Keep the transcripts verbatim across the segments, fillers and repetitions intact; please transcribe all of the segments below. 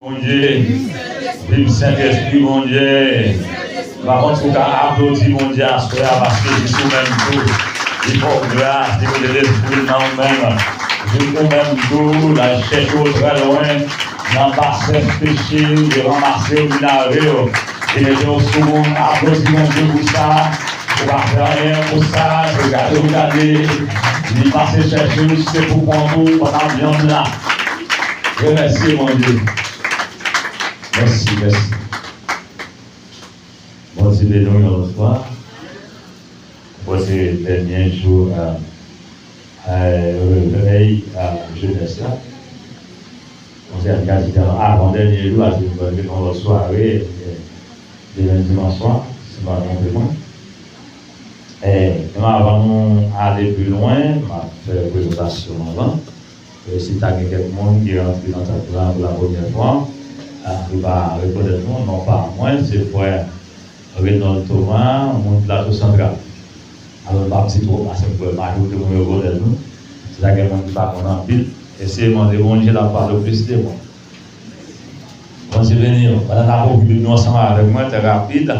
Bondye, viv Sentespri Bondye. M pa konn si w ka aplodi Bondye aswè a, paske jis ou menm tou, li fè w gras, li mete lespri l nan ou menm. Jis ou menm tou, l al chèche w trè lwen, nan basès peche, li ranmase w, li lave w, li mete w sou moun. Aplodi Bondye pou sa. Ou pa fè anyen pou sa, se gade w gade. Li pase chèche w, se pou kont ou, pandan vyann la. Remèsye Bondye. Mèsi, mèsi. Bondye beni w yon lòt fwa. Pou se dènye jou, euh, euh, revèy, euh, jenès la. Konsèy a di avan dènye jou a, se yon lòt sware, euh, demen dimanch swa, si m pa twonpe mwen. Eh, men avan nou ale pi lwen, m ap fè prezantasyon anvan. Eh, si ta gen kèk moun ki rantre nan tanp lan pou la premyè fwa, ah, yo pa rekonèt nou, non pa mwen, se frè Renold Thomas, moun Plato Santral. Alò, m p ap di twòp, paske m kwè majorite moun yo rekonèt nou. Si ta gen moun ki pa konn anpil, eseye mande Bondye l ap pale w plis de mwen. Bondye beni w. Pandan n ap okipe nou ansanm avèk mwen, trè rapid,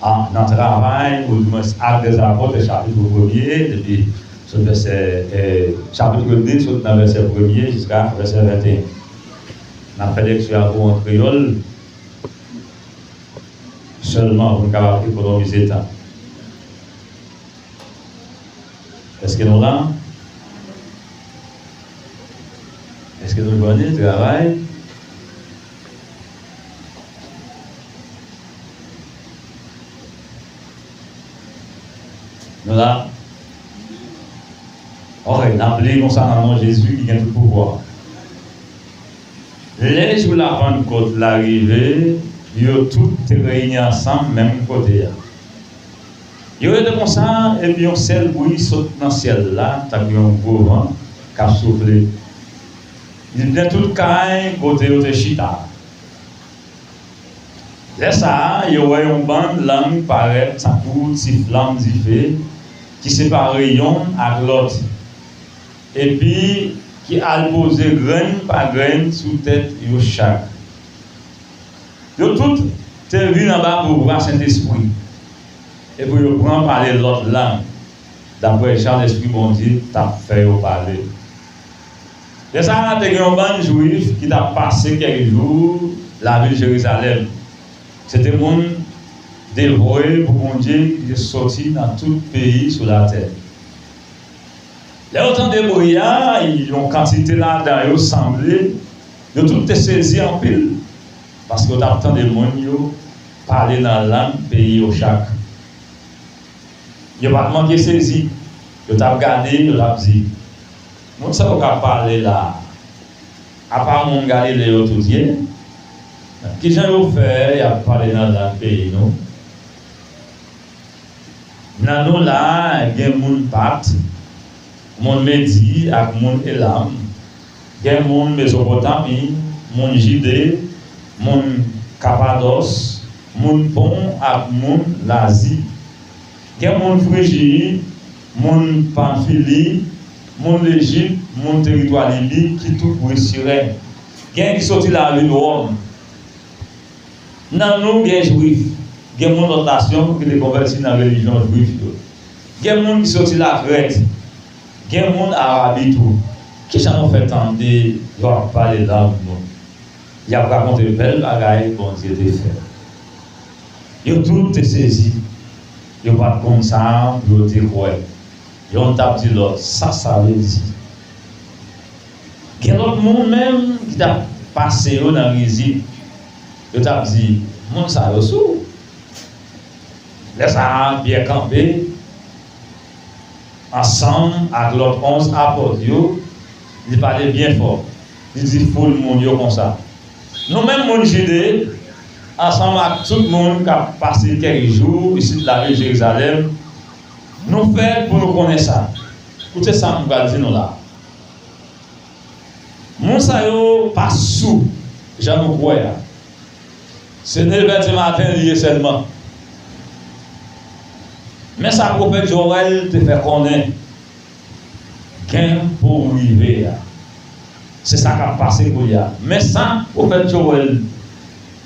a, nan Travay, oudimwens Actes des Apôtres, chapit premye, depi sot vèsè, eh, chapit de, sot nan vèsè premye jiska vèsè venteyen. N ap fè lekti a tou an kreyòl, sèlman pou n kapab ekonomize tan. Èske nou la? Èske nou jwenn li? Travay? Nou la? Ok, n ap li konsa nan non Jezi ki gen tout pouvwa. Lè jou Lapannkòt la rive, yo tout te reyini ansanm menm kote a. Yo rete konsa, epi yon sèl bri sot nan syèl la, tankou yon gwo van k ap soufle. Li plen tout kay kote yo te chita. Lè sa a, yo wè yon bann lang parèt tankou ti flanm dife ki separe yonn ak lòt, epi ki al poze grenn pa grenn sou tèt yo chak. Yo tout te vin anba pouvwa Sentespri, epi yo pran pale lòt lang, daprè jan Lespri Bondye t ap fè yo pale. Lè sa a, te gen yon bann Jwif ki t ap pase kèk jou lavil Jerizalèm. Se te moun devoye pou Bondye ki te soti nan tout peyi sou latè. Lè yo tande bri a, yon kantite ladan yo sanble, yo tout te sezi anpil, paske yo t ap tande moun yo pale nan lang peyi yo chak. Yo pa t manke sezi, yo t ap gade, yo t ap di, "Moun sa yo k ap pale la a, apa moun Galile yo tout ye? Kijan yo fè y ap pale nan lang peyi nou?" Nan nou la a, gen moun Pat, moun Medi ak moun Elam, gen moun Mezopotami, moun Jide, moun Kapadòs, moun Pon ak moun Lazi. Gen moun Friji, moun Panfili, moun Lejip, moun teritwa Libi ki tou pre Siren. Gen ki soti lavil Wòm. Nan nou gen Jwif, gen moun lòt nasyon ki te konvèti nan relijyon Jwif yo. Gen moun ki soti Lakrèt, gen moun Arabi tou. Kijan nou fè tande yo ap pale lang nou? Y ap rakonte bèl bagay Bondye te fè. Yo tout te sezi. Yo pa t konn sa pou yo te kwè. Yonn t ap di lòt, "Sa sa vle di?" Gen lòt moun menm ki t ap pase yo nan rizib. Yo t ap di, "Moun sa yo sou." Lè sa a, Pyè kanpe ansanm ak lòt onz apot yo, li pale byen fò. Li di foul moun yo konsa, "Nou menm moun Jide, ansanm ak tout moun k ap pase kèk jou isit lavil Jerizalèm, nou fèt pou nou konnen sa. Koute sa m pral di nou la a. Moun sa yo pa sou, jan nou kwè a. Se nevè dimaten li ye sèlman. Men sa pwofèt Jowèl te fè konnen gen pou rive a. Se sa k ap pase kounye a. Men sa pwofèt Jowèl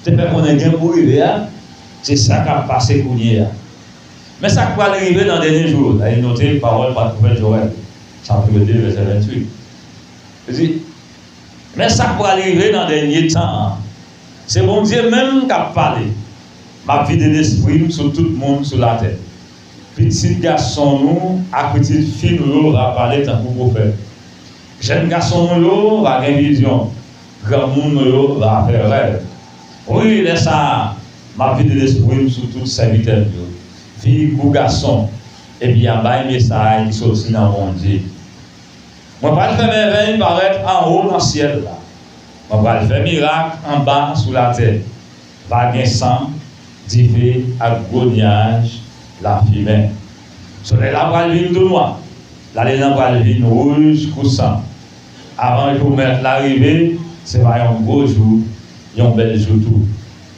te fè konnen gen pou rive a, se sa k ap pase kounye a. Men sa k pral rive nan dènye jou yo. Dayè, note pawòl pwofèt Jowèl, chapit de, vèsè venntuit. Li di, men sa k pral rive nan dènye tan an, se Bondye menm k ap pale. M ap vide lespri m sou tout moun sou latè. Pitit gason nou ak pitit fi nou yo va pale tankou pwofèt. Jèn gason nou yo va gen vizyon. Granmoun nou yo va fè rèv. Wi, lè sa a, m ap vide lespri m sou tout sèvitè m yo, fi kou gason, epi y a bay mesaj ki soti nan Bondye. Mwen pral fè mèvèy parèt anwo nan syèl la. Mwen pral fè mirak anba sou latè. Va gen san, dife ak gwo nyaj lafimen. Solèy la pral vin tou nwa. Lalin nan pral vin wouj kou san. Avan jou Mèt la rive, se va yon gwo jou, yon bèl jou tou.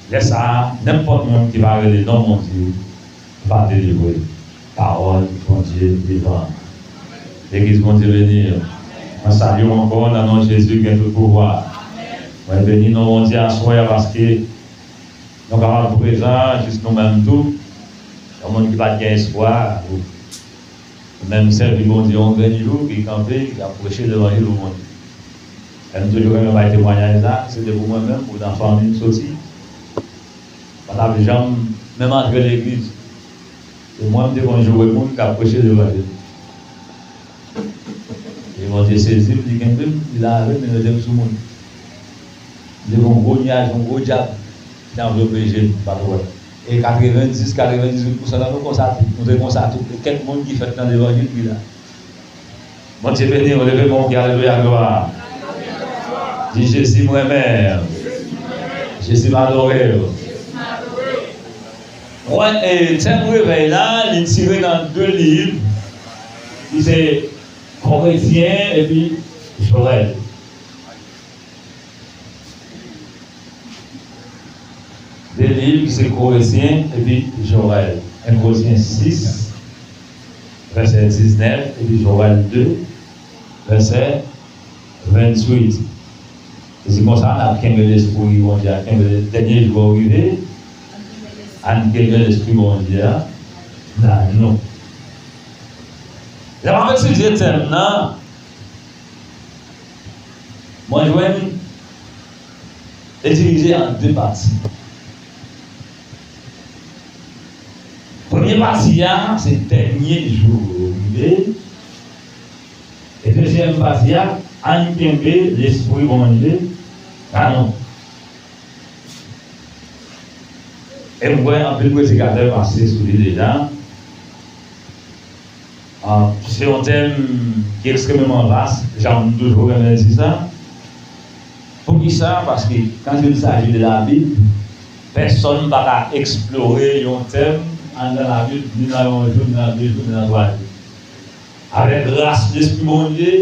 Lè sa a, nenpòt moun ki va rele non Bondye va delivre. Pawòl Bondye vivan. Legliz, Bondye beni w. Mwen salye w ankò nan non Jezi ki gen tout pouvwa. Mwen beni non Bondye aswè a paske nou kapab prezan jis nou menm tou. Yon moun ki pa t gen espwa, ou menm sèvi Bondye yon grenn jou, ki kanpe, ki ap preche levanjil pou moun. Lè m toujou renmen bay temwayaj la, se te pou mwen menm, pou nan fanmi m soti. Pa t ap janm menm antre legliz. E mwen, m te konn joure moun k ap preche levanjil. E Bondye sezi m, li kenbe m, li lave m, li mete m sou moun. Li te gen yon gwo nyaj, yon gwo dyab ki te anvlope je m, m pa t wè. E katrevenndis, katrevenndizwit pousan nan nou konsa tou. Nou te konsa tou. E kèk moun ki fèt nan levanjil ki la. Bondye beni w, leve men w, di alelouya, glwa. Di, Jezi, m renmen w. Jezi, m adore w. Wè, e, tèm revèy la, li tire nan de liv, ki se Korentyen epi Jowèl. De liv ki se Korentyen epi Jowèl. En Korentyen sis, vèsè diznèf, epi Jowèl de, vèsè venntuit. Li di konsa, n ap kenbe lespri Bondye a, kenbe dènye jou yo rive, ann kenbe lespri Bondye a nan nou. Lè m ap etidye tèm nan, mwen jwenn li divize an de pati. Premye pati a, se dènye jou yo rive. E dezyèm pati a, ann kenbe lespri Bondye nan nou. E m kwè anpil predikatè pase sou li deja. Ah, se yon tèm ki ekstrèmeman vas, jan m toujou renmen di sa. Poukisa? Paske, quand il s'agit de la Bible, pèsonn pa ka eksplore yon tèm anndan Labib, ni nan yon jou, ni nan de jou, ni nan twa jou. Avèk gras Lespri Bondye,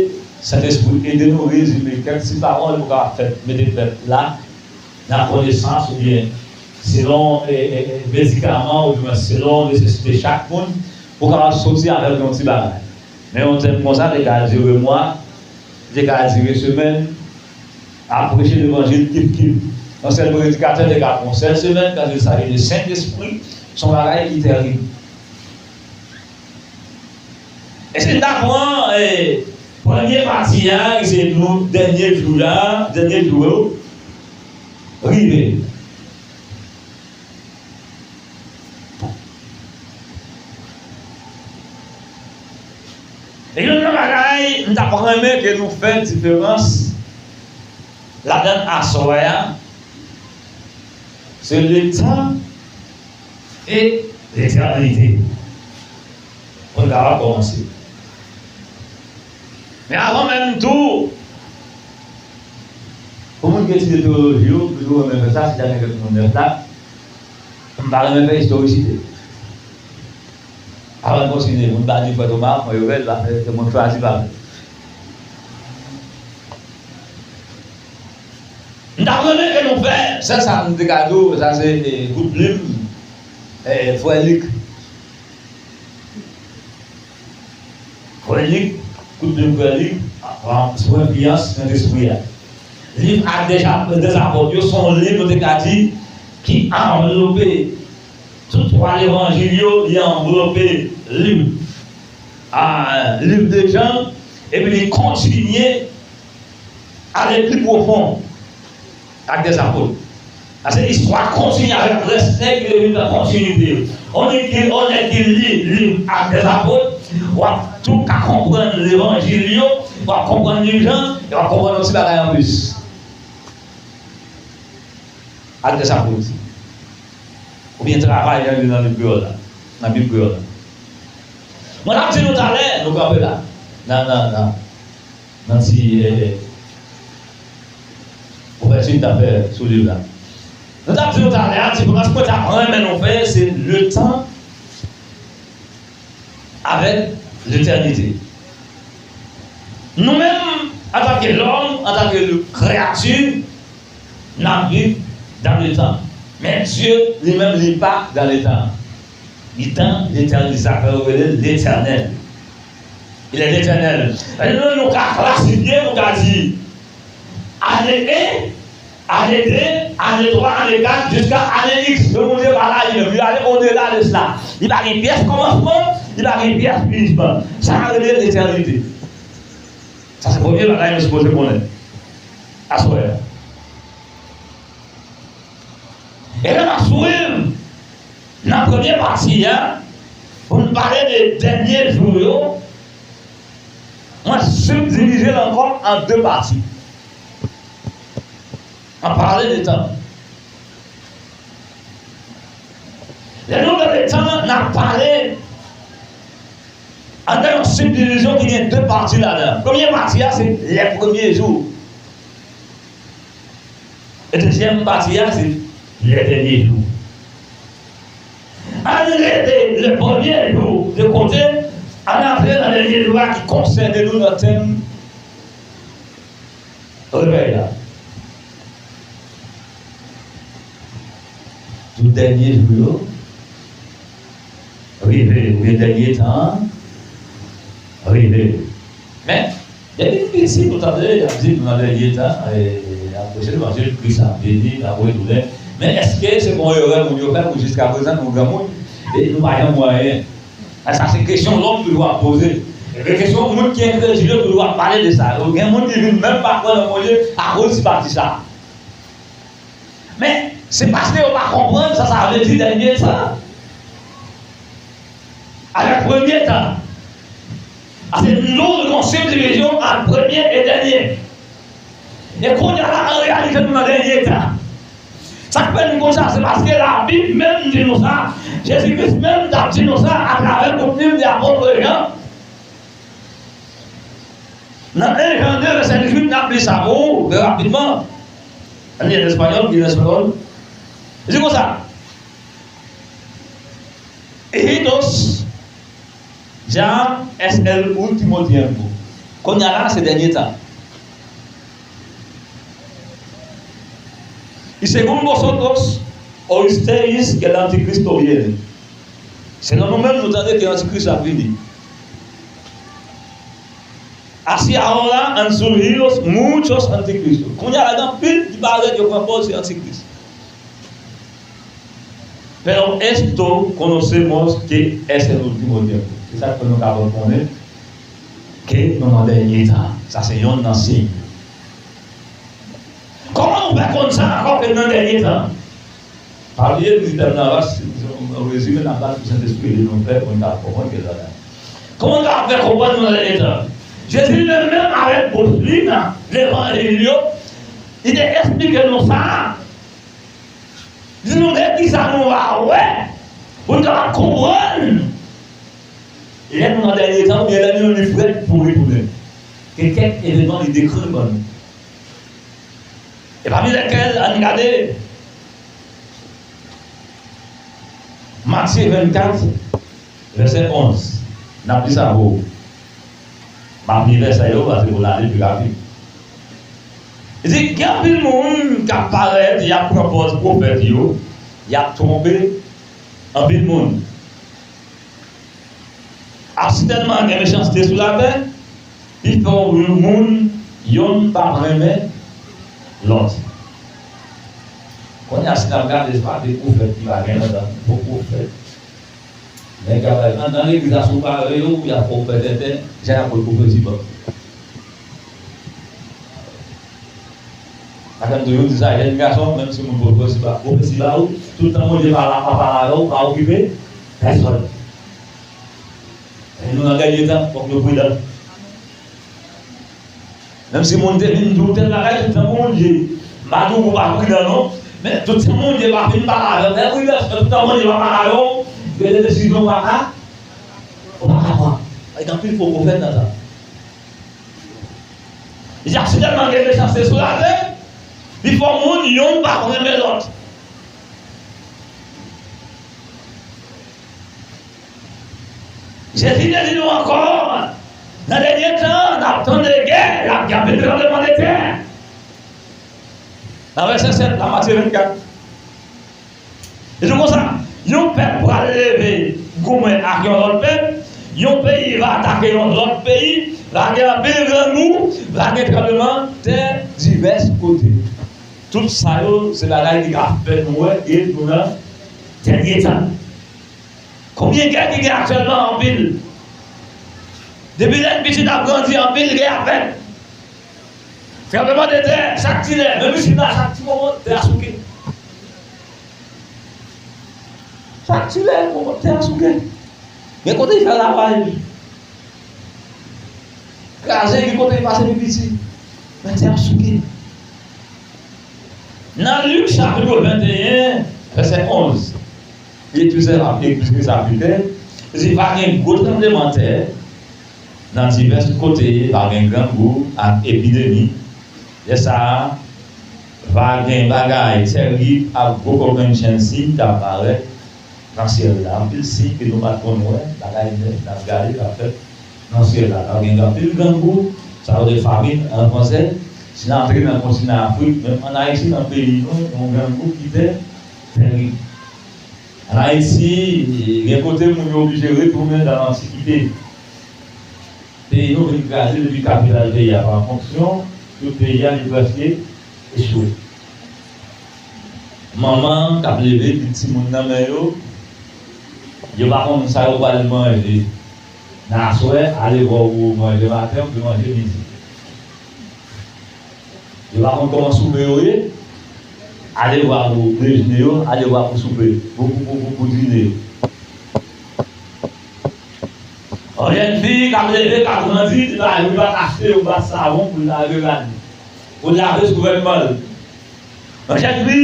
Sentespri ede nou rezime kèk ti pawòl pou kapab fè, mete pèp la nan konesans oubyen selon, e, e, e, medikaman oubyen selon nesesite chak moun, pou kapab soti avèk yon ti bagay. Men yon tèm konsa te ka dire mwa, te ka dire semèn, ap preche levanjil kif kif. Yon sèl predikatè te ka pran yon sèl semèn, paske sa vle di Sentespri, se yon bagay ki tèrib. E si n ta pran, e, premye pati a, ki se nou, dènye jou la, dènye jou yo rive. E youn nan bagay m t ap renmen ke nou fè diferans ladan aswè a, se letan e letènite. Pou n kapab kòmanse. Men avan menm tou, pou moun ki etidye teyoloji yo, toujou renmen fè sa, si ta gen kèk moun nèf la, m pa renmen fè istorisite. Avan n kontinye, moun pa di frè Toma, frè Yovel, pa fè, se moun chwazi pa fè. M t ap renmen ke nou fè, sèl sa m te ka di w, sa se, e, kout plim, e, frè Lik. Frè Lik, Tout moun kwè li, sou enfliyans Sentespri a. Liv Ak dè Apot yo se yon liv, nou te ka di, ki anvlope tout twa levanjil yo, li anvlope liv, a, liv de Jan, epi li kontinye ale pi pwofon. Ak dè Apot. Paske istwa kontinye avèk rès nèg ki te vin nan kontinite yo. On nèg ki, on nèg ki li liv Ak dè Apot, w ap tou ka konprann levanjil yo, w ap konprann liv Jan, e w ap konprann yon ti bagay anplis. Ak dè Apot. Oubyen travay jan li nan liv kreyòl la, nan Bib kreyòl la. Mwen ap di nou talè, nou kanpe la. Nan, nan, nan. Nan ti, eh, ouvèti n ta fè sou liv la. Nou t ap di nou talè a, diferans mwen ta renmen nou fè, se le tan avèk letènite. Nou menm, antanke lòm, antanke kreyati, n ap viv dans le temps. Men Dye, li menm, li pa dans le temps. Li dans l'éternité, sa fè yo rele Letènèl. Il est l'éternel. Lè nou, nou ka klasifye, nou ka di ane en, ane de, ane twa, ane kat, jiska ane X. Ke Bondye pa la, li menm, li ale odela de sela. Li pa gen pyès kòmansman, li pa gen pyès finisman. Sa rele letènite. Sa se premye bagay nou sipoze konnen aswè a. E lè n ap swiv nan premye pati a, pou n pale de dènye jou yo, mwen sibdivize l ankò an de pati. An pale de tan. Lè nou pale de tan, n ap pale anndan yon sibdivizyon ki gen de pati ladan. Premye pati a, se lè premye jou. E dezyèm pati a, se lè dènye jou. Ann leve le premye jou de kote, ann antre nan dènye jou a ki konsène nou nan tèm revèy la. Tout dènye jou yo rive, oubyen dènye tan an rive. Men, depi piti, nou tande y ap di nou nan dènye tan, e, apwoche levanjil, Kris ap vini, ap retounen. Men èske se pa yon erè moun yo fè pou jiskaprezan nou granmoun, e nou pa janm wè anyen? Sa se kesyon lòm toujou ap poze. E kesyon moun ki enkredil yo toujou ap pale de sa. Gen moun ki vin menm pa kwè nan Bondye akoz ti pati sa. Men, se paske yo pa konprann sa sa vle di dènye tan avèk premye tan. Paske nou, nou sibdivizyon ant premye e dènye. E kounye a la, an reyalite, nou nan dènye tan. Sa k fè nou konsa, se paske Labib menm di nou sa, Jezi Kris menm t ap di nou sa atravè kout liv de apot Jan. Nan en Jan de, vèsè dizuit, n ap li sa pou ou, trè rapidman. Ann li an espanyòl, li an espanyòl. Li di konsa, Hijitos ya es el último tiempo. Kounye a la, se dènye tan. Y según vosotros oísteis que el anticristo viene. Selon nou menm, nou tande ke antikris ap vini. Así ahora han surgido muchos anticristos. Kounye a la, gen anpil ki parèt, yo pran pòz se antikris. Pero esto conocemos que es el último tiempo. Se sa k fè nou kapab konnen ke nou nan dènye tan. Sa se yonn nan siy. Kòman nou fè konn sa ankò ke nou nan dènye tan? Pa bliye, nou di tèm nan vas, se yon rezime n ap ba sou Sentespri ede nou fè pou n ka konprann ke ladan. Kòman n ka fè konprann nou nan dènye tan? Jezi li menm, menm avèk bouch li nan levanjil yo, li te eksplike nou sa. Di nou men kisa nou va wè pou n kapab konprann lè nou nan dènye tan oubyen lè nou li prèt pou retounen. Gen kèk evènman li dekri ban nou. E pami lèkèl, ann gade Matye vennkat, vèsè onz. N ap li sa pou ou. M ap li vèsè yo paske pou n ale pi rapid. Li di, gen anpil moun k ap parèt, y ap pran pòz pwofèt yo, y ap twonpe anpil moun. Ap sitènman gen mechanste sou latè, Pifò moun, yonn p ap renmen lòt. Kounye a, si n ap gade, se pa de pwofèt ki pa gen ladan, bon pwofèt. Nèg k ap nan, nan legliz la, si w pa veye yo, y ap fè w pè tenten, jan y ap fè w pwofesi ba w. Sa fè m toujou di sa, jèn gason, menm si moun pwofesi ba, pwofesi ba ou, tout tan Bondye pa la, pa pale avè w, pa okipe pèsòn. E nou nan dènye tan, fòk nou pridan. Menm si moun te vin di w tèl bagay, tout tan Bondye, m pa di w pou w pa pridan non, men tout tan Bondye pa fin pale avè w, fè pridan, tout tan Bondye pa pale avè w, gen de desizyon w pa ka, w pa ka pran. Gen anpil fo pwofèt nan tan. Li di, aksidanman gen mechanste sou latè, li fè moun, yonn pa renmen lòt. Jezi te di nou ankò, nan dènye tan, n ap tande gè, l ap gen anpil tranblemanntè. Nan vèsè sèt la, Matye vennkat. Li di konsa, yon pèp pral leve goumen ak yon lòt pèp, yon peyi va atake yon lòt peyi, va gen anpil grangou, va gen tranblemanntè divès kote. Tout sa yo, se bagay ki ka fè nou wè ke nou nan dènye tan. Konbyen gè ki gen aktyèlman? Anpil. Depi lè n pitit ap grandi, anpil gè ap fèt. Tranblemanntè, chak ti lè, menm isit la, chak ti moman, tè a souke. Chak ti lè, moman, tè a souke. Gen kote l fè ravaj. Kraze, gen kote l pase pi piti. Men tè a souke. Nan Lik chapit venteyen, vèsè onz, Lekti sa ap, lekti sa ap li fè, li di, va gen gwo tranblemanntè nan divès kote, va gen grangou ak epidemi. Lè sa a, va gen bagay tèrib ak gwo kokennchenn siy k ap parèt nan syèl la. Anpil siy ke nou pa t konn wè, bagay nèf n ap gade k ap fèt nan syèl la. Va gen anpil grangou, sa yo rele famin an fransè. Si n antre nan kontinan Afrik, menm ann Ayiti, nan peyi nou, yon grangou ki te tèrib. Ann Ayiti, gen kote moun yo oblije retounen nan lantikite. Peyi nou vin kraze depi kapital peyi a pa fonksyon, tout peyi a li prèske echwe. Manman k ap leve pitit timoun nan men yo, yo pa konn sa yo pral manje. Nan aswè, ale bò pou manje maten, pou manje midi. Yo pa konn kòman soupe yo ye, ale bò pou dejene yo, ale bò pou soupe, pou, pou, pou, pou, pou dine yo. Yon jèn fi k ap leve, k ap grandi, li pa, li pa achte yon bwat savon pou l lave rad li, pou l lave souvètman l. Yon jèn fi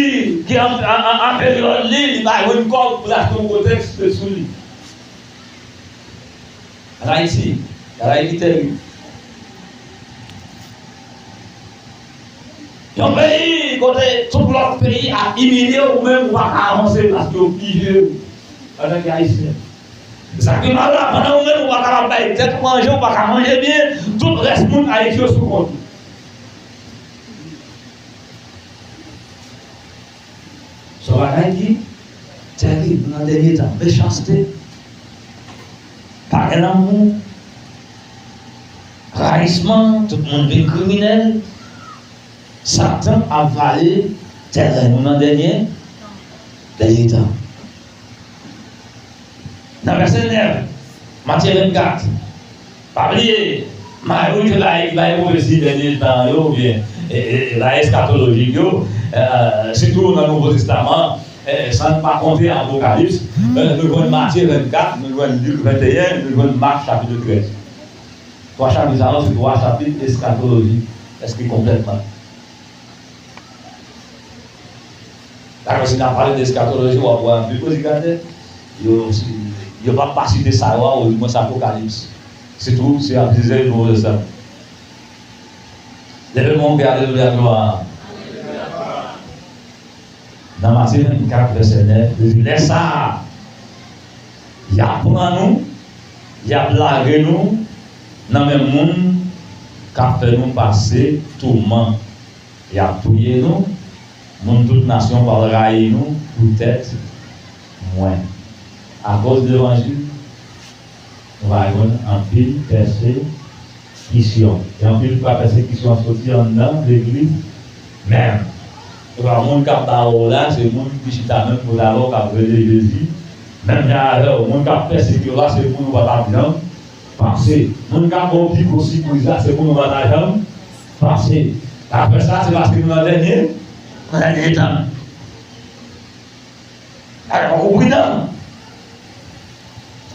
ki an, an, an, an peryòd li, li pa jwenn kòb pou l achte yon kotèks sou li. Ann Ayiti, bagay ki tèrib. Yon peyi kote tout lòt peyi ap imilye w, ou menm ou pa ka avanse paske yo pije w antanke Ayisyen. Sa ki mal la, pandan ou menm ou pa kapab bay tèt ou manje, ou pa ka manje byen, tout rès moun Ayiti yo sou kont ou. Se yon bagay ki tèrib nan dènye tan. Mechanste, pa gen lanmou, rayisman, tout moun vin kriminèl. Satan ap vale tèren nou nan dènye, dènye tan. Nan vèsè nèf, Matye vennkat, pa bliye, majorite bagay ki bay pwofesi dènye tan yo, oubyen, e, e, e, bagay eskatolojik yo, e, sitou nan Nouvo Testaman, e, san n pa konte Apokalips, e, nou jwenn Matye vennkat, nou jwenn Lik venteyen, nou jwenn Mak chapit trèz. Twa chapit sa yo, se twa chapit eskatolojik, prèske konplètman. Dakò, si n ap pale de eskatoloji, w ap wè anpil predikatè, yo, yo p ap pa site sa yo a, odimwens Apokalips. Sitou, si y ap vize Nouvo Testaman. Leve men w, alelouya, glwa. Nan Matye vennkat, vèsè nèf, li di, lè sa a, y ap pran nou, y ap lage nou nan men moun k ap fè nou pase touman. Y ap touye nou, moun tout nasyon pral rayi nou poutèt mwen. Akoz levanjil, nou va jwenn anpil pèse-, pèsekisyon. E anpil fwa pèsekisyon an soti anndan legliz menm. Se pa moun k ap ba w la, se moun ki chita menm kote avè w k ap rele Jezi. Menm jan avè w, moun k ap pèsekite w la, se moun ou pa t ap janm panse. Moun k ap ba w pi gwo sipriz la, se moun ou pa t ap janm panse. Apre sa, se paske nou nan dènye, nan dènye tan. Alò, fòk ou pridan.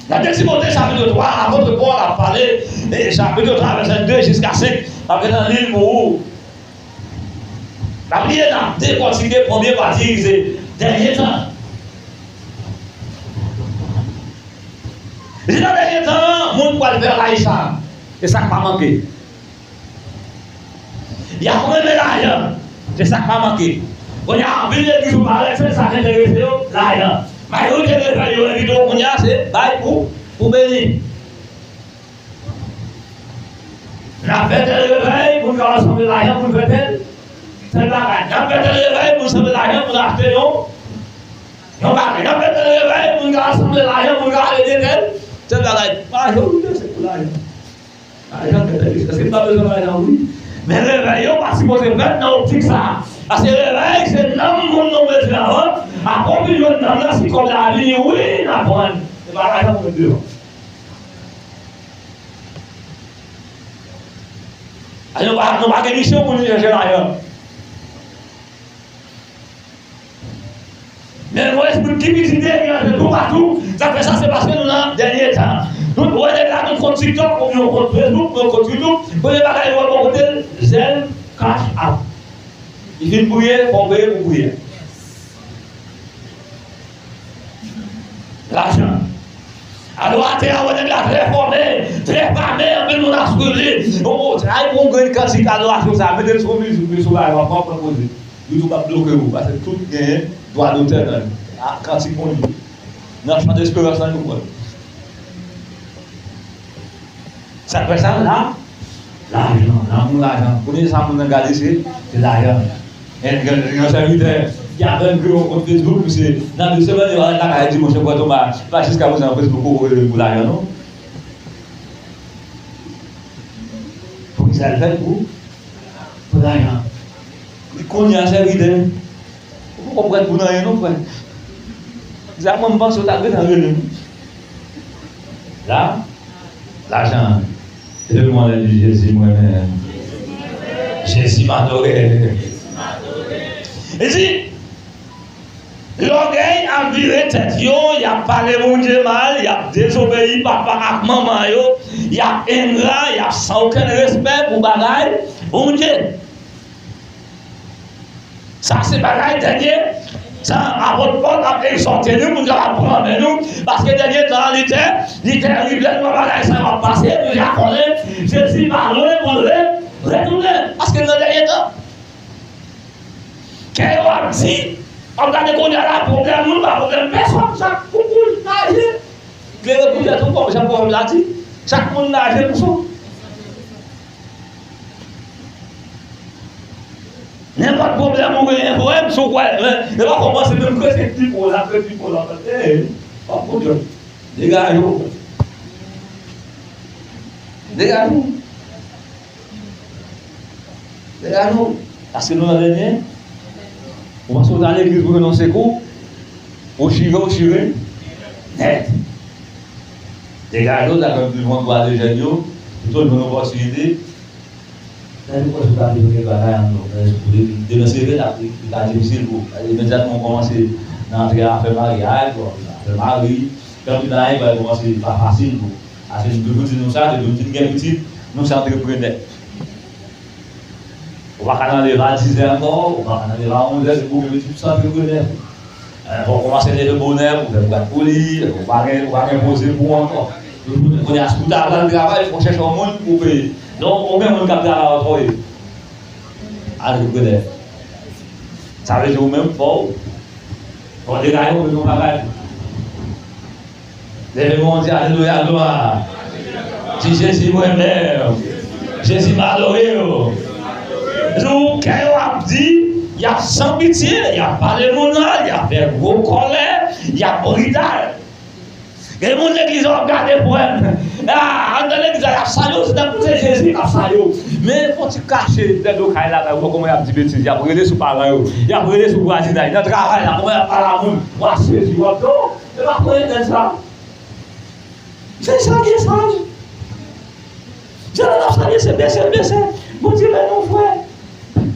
Nan de Timote chapit twa, apot Pòl ap pale, e chapit twa, vèsè de jiska senk, m ap gentan li l pou ou. N ap li l, n ap dekòtike premye pati, se dènye tan. Li di nan dènye tan an, moun pral vè laj sa. E sa k pa manke. Y ap renmen lajan. Se sa k pa manke. Kounye a, anpil legliz ou parèt, sèl sa k enterese yo, lajan. Majorite revèy yo envite w kounye a, se bay pou, pou beni. N ap fè tèl revèy, moun ka rasanble lajan pou n fè tèl, tèl bagay. N ap fè tèl revèy, moun sanble lajan pou n achte yon, yon bagay. N ap fè tèl revèy, moun ka rasanble lajan pou n ka ede tèl, tèl bagay. Majorite se pou lajan. Lajan, tèt, èske m pa bezwen lajan? Wi. Men revèy yo pa sipoze fèt nan optik sa a. Paske revèy, se nanm moun nou bezwen avan. Apre w fin jwenn nanm nan, si kòb la vini, wi, n a pran. Se pa lajan pou met devan. A, nou pa, nou pa gen misyon pou nou chèche lajan. Men yon espri kipidite ki rantre toupatou. Sa k fè sa, se paske nou nan dènye tan. Nou wè nèg la gen kont TikTok, oubyen yon kont Facebook, yon kont YouTube. Premye bagay yo wè bò kote l, zèl, Cash App. Li fin priye, fò w peye pou priyè. Lajan. Adwater a wè nèg la trè fòme, trè fame, anpil moun ap swiv li. Bon, bon, ay, bon, grenn kantik adorasyon sa, mete l sou mizik, mete l sou bagay, w ap pran poze. YouTube ap bloke ou, paske tout genyen dwa dotè nan li. A, kantik moun li. Nan chan desperans lan, nou pran. Sa k fè sa la? Lajan, lanmou lajan. Premye sa moun nan gade se, se lajan. E gen, gen yon sèvitè ki apèn kreye yon kont Facebook, misye, nan de semèn, li parèt lakay, li di, monchè, frè Toma, pa jiska prezan Facebook poko rele m pou lajan, non. Poukisa l fè l pou, pou lajan? Kounye a, sèvitè, ou poko prèt pou nanyen, non, frè. Sa mwen, m panse w ta gentan rele m. La, lajan. Leve men w anlè, di, Jezi, m renmen. Jezi, m adore. Li di, lògèy ap vire tèt yo, y ap pale Bondye mal, y ap dezobeyi papa ak manman yo, y ap engra, y ap san okenn respè pou bagay Bondye. Sa se bagay dènye tan. Apot Pòl ap egzòte nou pou nou kapab pran men nou, paske dènye tan an li tè, li tèrib. Lè nou wè bagay sa yo ap pase, nou ja konnen Jezi pa lwen pou l re-, retounen, paske nou nan dènye tan. Kè yo ap di, w ap gade kounye a la, pwoblèm nou pa pwoblèm pèsonn, chak pou kouch naje. Klere pou tèt ou, kòm jan pwovèb la di, chak moun naje pou son. Nenpòt pwoblèm ou genyen, frè m, si w kwè, men, e pa kòmanse menm krete pi fò, la krete pi fò, la krete, e, w ap pran djòl. Degaje w. Degaje w. Degaje w. Paske nou nan dènye. Ou panse w ta legliz pou jwenn yon sekou? Ou chire, ou chire nèt. Degaje w, sa fè m toujou ankouraje jèn yo, pito jwenn opòtinite. Lè nou kwè si w ta bezwen gen bagay an nou, lè espri demen se vre, l ap, li ka difisil pou ou. Imedyatman w kòmanse nan antre afè maryaj, bon, afè mari, fè anpil bagay, bagay kòmanse pa fasil pou ou. Ase nou toujou di nou sa, depi nou fin gen pitit, nou se antreprenè. Ou pa ka nan leve a dizè ankò, ou pa ka nan leve a onzè, depi w gen pitit, ou se antreprenè. Eh, fò w kòmanse leve bonè pou fè bwat pou li, ou pa gen, ou pa gen poze pou ou ankò. Kounye a, si w ta pral travay, fò w chèche yon moun pou w peye. Donk, ou gen moun k ap travay antreprenè. Sa vle di ou menm, fò w, fò w degaje w, ou bezwen yon bagay. Leve men w, di, alelouya, glwa. Di, Jezi, m renmen w. Jezi, m adore w. Jou kè yo ap di, y ap san pitye, y ap pale moun mal, y ap fè gwo kòlè, y ap brital. Gen moun legliz yo ap gade frè m. Ah, anndan legliz la, y ap salye w, se tankou se Jezi k ap salye w. Men fò w ti kache dèyè do kay la, ou wè kòman y ap di betiz, y ap rele sou paran yo, y ap rele sou vwazinay, nan travay la, kòman y ap pale a moun, w ap sezi, w ap di, oh, e pa pou entèl sa. Se sa ki saj. Jan n ap salye, se bese l bese. Bondye beni w, frè.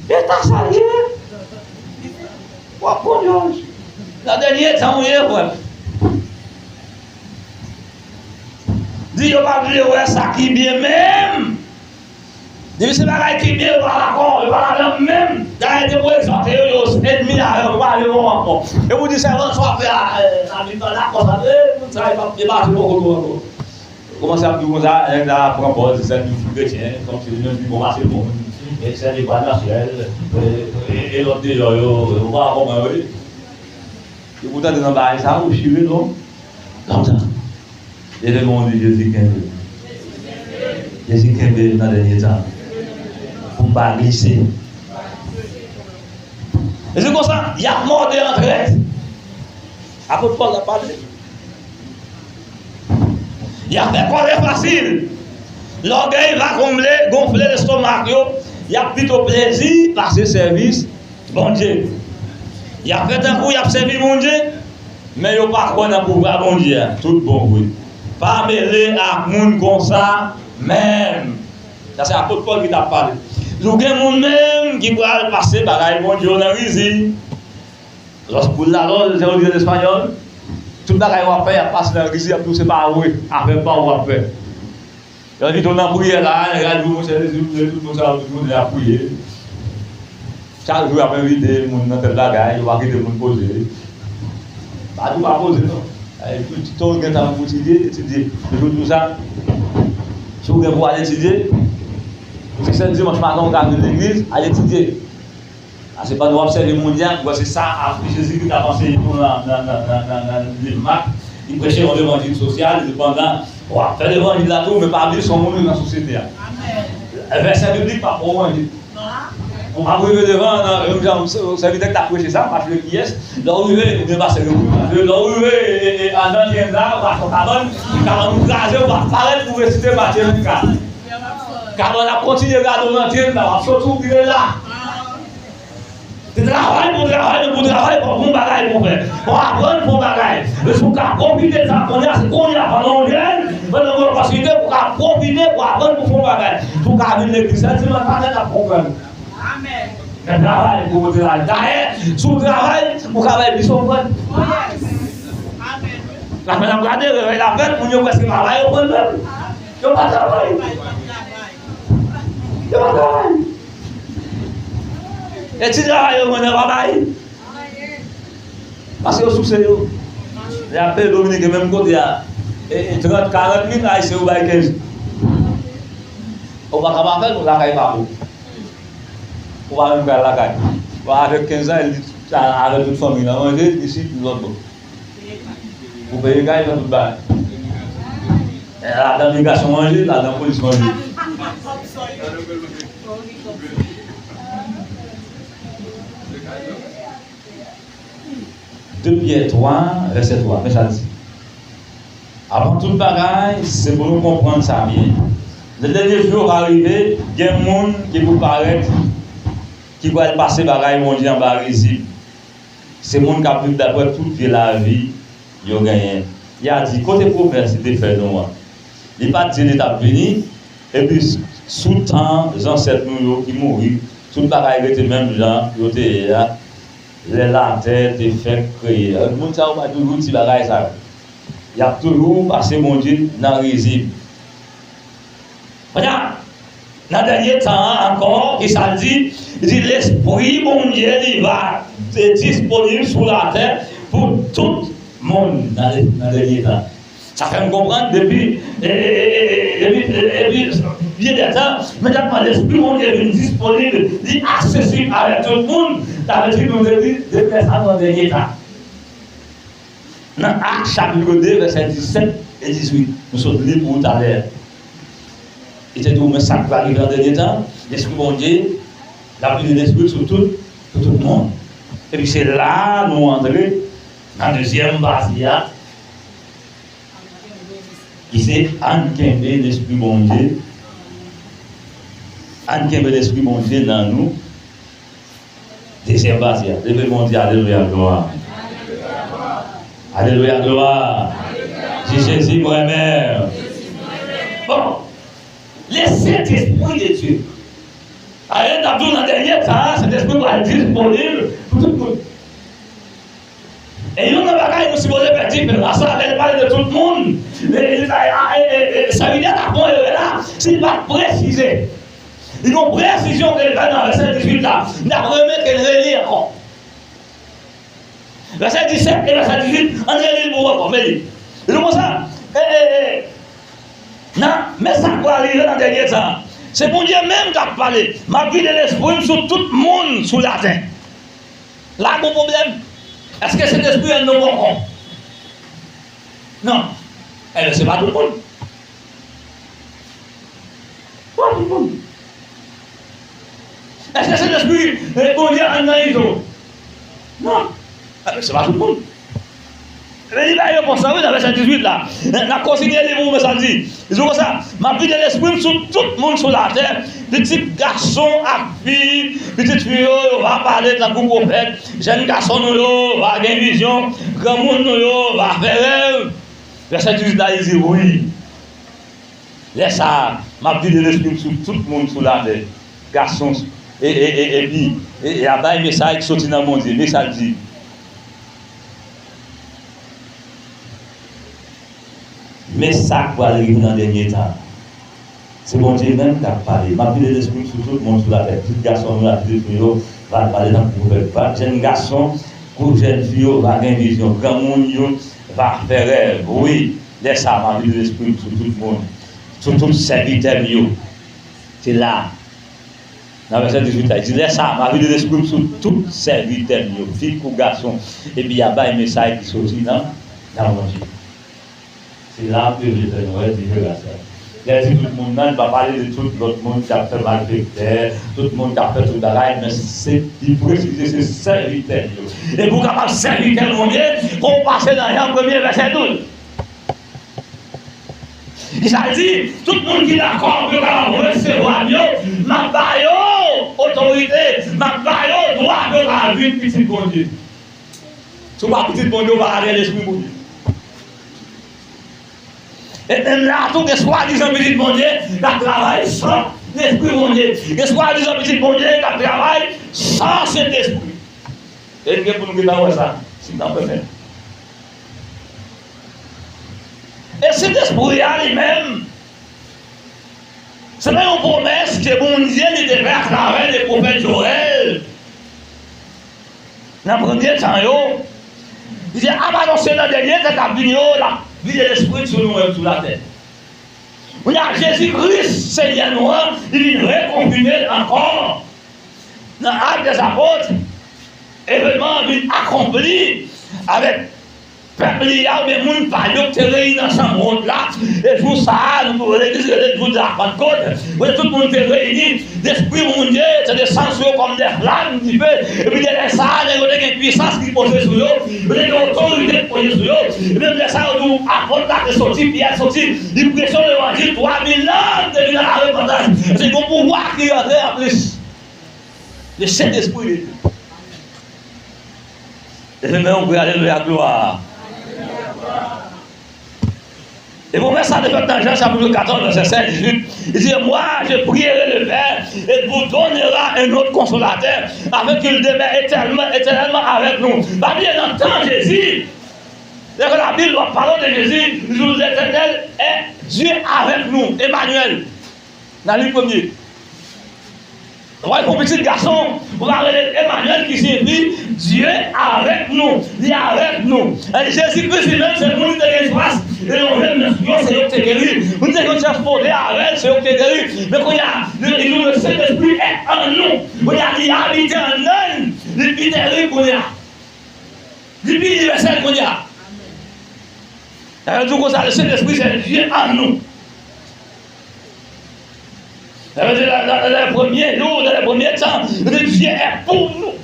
E ta salye. W ap pran dyòj. Nan dènye tan ou ye, frè. Di yo pa vle wè sa ki byen menm. Depi se bagay ki byen, yo pa dakò, yo pa ladan menm. Dayè, te pou egzòte yo, yo se ènmi la, yo pa vle wè ankò. E pou di sèvant swa fè a, eh, sa vin pa dakò, sa, eh, moun sa, e pa, e pa vle wè ankò. Kòmanse ap di konsa, nèg la pran pòz, li santi li fou kretyen, kòmsi li menm pi bon pase moun, e sèl li pral nan syèl, e, e, e lòt deyò yo, yo pa kòman yo ye. Yo pou tande nan bagay sa, ou chire non. Konsa. Leve men w, di, Jezi kenbe. Jezi kenbe m nan dènye tan. Pou m pa glise. E se konsa, y ap mòde an trèt. Apot Pòl ap pale. Y ap fè kòlè fasil. Lògèy va konble, gonfle lestomak yo. Y ap pito plezi pase sèvis Bondye. Y ap fè tankou y ap sèvi Bondye, men yo pa kwè nan pouvwa Bondye a tout bon vre. Pa mele ak moun konsa menm. Sa se apot Pòl ki t ap pale. Ou gen moun menm ki pral pase bagay Bondye yo nan rizib. Los bullalol, se yo di an espanyòl. Tout bagay w ap fè, y ap pase nan rizib, y ap di w se pa vre, afè pa w w ap fè. Yo envite w nan priyè la, nèg la di w, monchè, Jezi, tout moun sa yo, tout moun ap priye. Chak jou, y ap envite moun nan tèl bagay, yo pa kite moun poze. Pa di w pa poze, non. E, pito w gen tan pou etidye, etidye. Yo di w sa, si w gen pou al etidye, pou se sèt dimanch maten, w ka vin legliz, al etidye. A se pandan w ap sèvi Bondye a, m kwè se sa a, Jezikri t ap anseye nou nan, nan, nan, nan, nan, nan liv Mak. Li preche yon levanjil sosyal, li di pandan w ap fè levanjil la tou, men pa bliye se yon moun ou ye nan sosyete a. Vèsè biblik pa pou w manje. Ou ap rive devan, nan, menm jan sèvitè k t ap preche sa, m pa chwe kiyès, lè w rive, oubyen pastè yo, lè w rive, e, e, e, anndan tyenn la, ou pa fè kabann, kabann ou kraze, ou pa parèt pou resite Matye vennkat. Kabann ap kontinye gade w nan tyenn la, w ap soti ou vire la. Se travay pou travay, men pou travay, fò w gon bagay pou w fè. Fò w aprann pou w bagay. Men si w ka pwofite sa kounye a, se kounye a, pandan w jèn, pandan w gen opòtinite, pou w ka pwofite, pou w aprann pou w fè yon bagay. Si w ka vin legliz sèt dimanch maten, n ap konprann. Amèn. Men travay pou w travay. Dayè, si w travay, ou ka bay plis ofrann. Amèn. Lafen ap gade, revèy la fèt, moun yo prèske pa bay ofrann menm. Yo pa travay. Yo pa travay. E ti travay yo jwenn nan pa bay. Paske yo souse yo. Y ap peye Dominiken menm kote a. E, e trant, karant mil Ayisyen yo bay kenz. Ou pa ka pa fè l, lakay pa bon. Ou pa menm pral lakay. Ou avèk kenz lan, li avèk tout fanmi l an manje, isit, lòt bò. Ou peye kay, fè tout bagay. E ladan migrasyon manje, ladan polis manje. De Pyè twa, vèsè twa, men sa l di. Avan tout bagay, se pou nou konprann sa byen. Lè dènye jou yo va rive, gen moun ki pou parèt, ki pral pase bagay Bondye anba rizib. Se moun k ap viv daprè tout vye lavi yo genyen. Y a di, kote pwomès li te fè nou an? Li pa t di li t ap vini? Epi, sou tan zansèt nou yo ki mouri, tout bagay rete menm jan yo te ye a, lè latè te fèk kreye a. Moun sa yo pa toujou di bagay sa yo. Y ap toujou pase Bondye nan rizib. Kounye a, nan dènye tan an ankò, ki sa l di? Li di, Lespri Bondye, li va disponib sou latè pou tout moun nan, nan dènye tan. Sa fè n konprann depi, e, e, e, e, depi, e, depi byen dè tan, men tèlman Lespri Bondye vin disponib, li aksesib avèk tout moun, sa vle di nou te di, depi lè sa nou nan dènye tan. Nan Ak chapit de, vèsè disèt e dizuit, nou sot li pou ou talè. Li te di w, men sa k va rive nan dènye tan, Lespri Bondye, l ap vide Lespri l sou tout, sou tout moun. Epi se la a nou antre nan dezyèm pati a, ki se ann kenbe Lespri Bondye, ann kenbe Lespri Bondye nan nou. Dezyèm pati a, leve men w di alelouya, glwa. Alelouya, glwa. Di Jezi m renmen. Bon, le Sentespri de Dye. Ayè n ap di w nan dènye tan an, Sentespri pral disponib pou tout moun. E youn nan bagay nou sipoze fè diferans la, lè l pale de tout moun, e, e, e, e, e, sèvitè t ap pran erè la, si l pa t presize. Li gen yon presizyon ke l fè nan vèsè dizuit la. M t ap renmen ke l reli ankò. Vèsè disèt e vèsè dizuit, ann reli l pou w ankò, men li. Li di konsa, e, e, e, nan, men sa k pral rive nan dènye tan an. Se Bondye menm k ap pale. M ap vide Lespri m sou tout moun sou latè. La gon pwoblèm. Èske Sentespri an nan poko? Non. Ebyen, se pa tout moun. Pa tout moun. Èske Sentespri, eh, Bondye an nan Izo? Non. Ebyen, se pa tout moun. Men li bay repons la, wi, nan vèsè dizuit la. N ap kontinye li pou w, men sa l di. Li di konsa, m ap vide Lespri m sou tout moun sou latè. Pitit gason ak fi, pitit fi yo, yo va pale tankou pwofèt. Jèn gason nou yo va gen vizyon. Granmoun nou yo va fè rèv. Vèsè dizuit la, li di, wi. Lè sa a, m ap vide Lespri m sou tout moun sou latè. Gason, e, e, e, epi, e, e, y ap bay mesaj ki soti nan Bondye. Men sa l di. Men sa k pral rive nan dènye tan. Se Bondye menm k ap pale. M ap vide Lespri m sou tout moun sou latè. Pitit gason nou ak pitit fi yo va pale tankou pwofèt. Jèn gason kou jèn fi yo va gen vizyon. Granmoun yo va fè rèv. Wi, lè sa a, m ap vide Lespri m sou tout moun, sou tout sèvitè m yo. Se la. Nan vèsè dizuit la, li di, lè sa a, m ap vide Lespri m sou tout sèvitè m yo, fi kou gason, epi y ap bay mesaj ki soti nan, nan Bondye. Se la ke Letènèl di Jewasya. Lè di tout moun nan, li pa pale de tout lòt moun k ap fè malfektè, tout moun k ap fè tout bagay, men se, li presize se sèvitè l yo. E pou w kapab sèvitè Bondye, fò w pase nan Jan premye vèsè douz. Kisa l di? Tout moun ki dakò pou yo kapab resevwa m yo, m ap ba yo otorite, m ap ba yo dwa pou yo kapab vin pitit Bondye. Si w pa pitit Bondye, w pa ka gen Lespri Bondye. E menm la tou, gen swadizan pitit Bondye k ap travay san Lespri Bondye. Gen swadizan pitit Bondye k ap travay san Sentespri. E n gen pou nou gentan wè sa, si n ap fè. E Sentespri a li menm, se te yon pwomès ke Bondye li te fè atravè le pwofèt Joèl. Nan premye tan yo, li te ap anonse nan dènye tan k ap vini yo, l ap vide Lespri l sou nou menm sou latè. Kounye a, Jezi Kris, Senyè nou an, li vin rekonfime l ankò. Nan Actes des Apôtres, evenman an vin akonpli avèk pèp li a, oubyen moun pa l yo ki te reyini nan chanm wot la. E jou sa a, nou tou legliz rele l jou de la Pantkot, kote tout moun te reyini, Lespri Bondye te desann sou yo kòm de flanm dife. Epi de lè sa a, nèg yo te gen pwisans ki poze sou yo, yo te gen otorite ki poze sou yo. E menm lè sa a, yo di w apot la te soti, Pyè soti, li preche levanjil, twa mil nonm te vin a la repantans. Se yon pouvwa ki rantre anplis. Le Sentespri de Dye. Leve men w, alelouya, glwa. E pwomès la te fèt nan Jan chapit katòz, vèsè sèz, dizuit. Li di, moi, je prierai le Père, et il vous donnera un autre consolateur, afin qu'il demeure éternellement, éternellement avec nous. Pa bliye nan tan Jezi, lè ke Labib ap pale de Jezi, li di, L'Éternel est Dieu avec nous, Emmanuel. Nan liv premye. Ou va fè yon pitit gason, ou va rele l Emmanuel, ki siyifi Dye avèk nou. Li avèk nou. E Jezi Kris li menm, se moun ki te gen espas, e yon jèn, yo se yo ki te geri. Moun te gen chans pwote avè l, se yo ki te geri. Men kounye a, li, li di, le Saint-Esprit est en nous. Kounye a, li abite anndan n. Li pi tèrib kounye a. Li pi inivèsèl kounye a. Sa vle di konsa, le Sentespri se Dye an nou. Sa vle di, nan, nan, nan premye jou, nan premye tan, nou te di, Dieu est pour nous.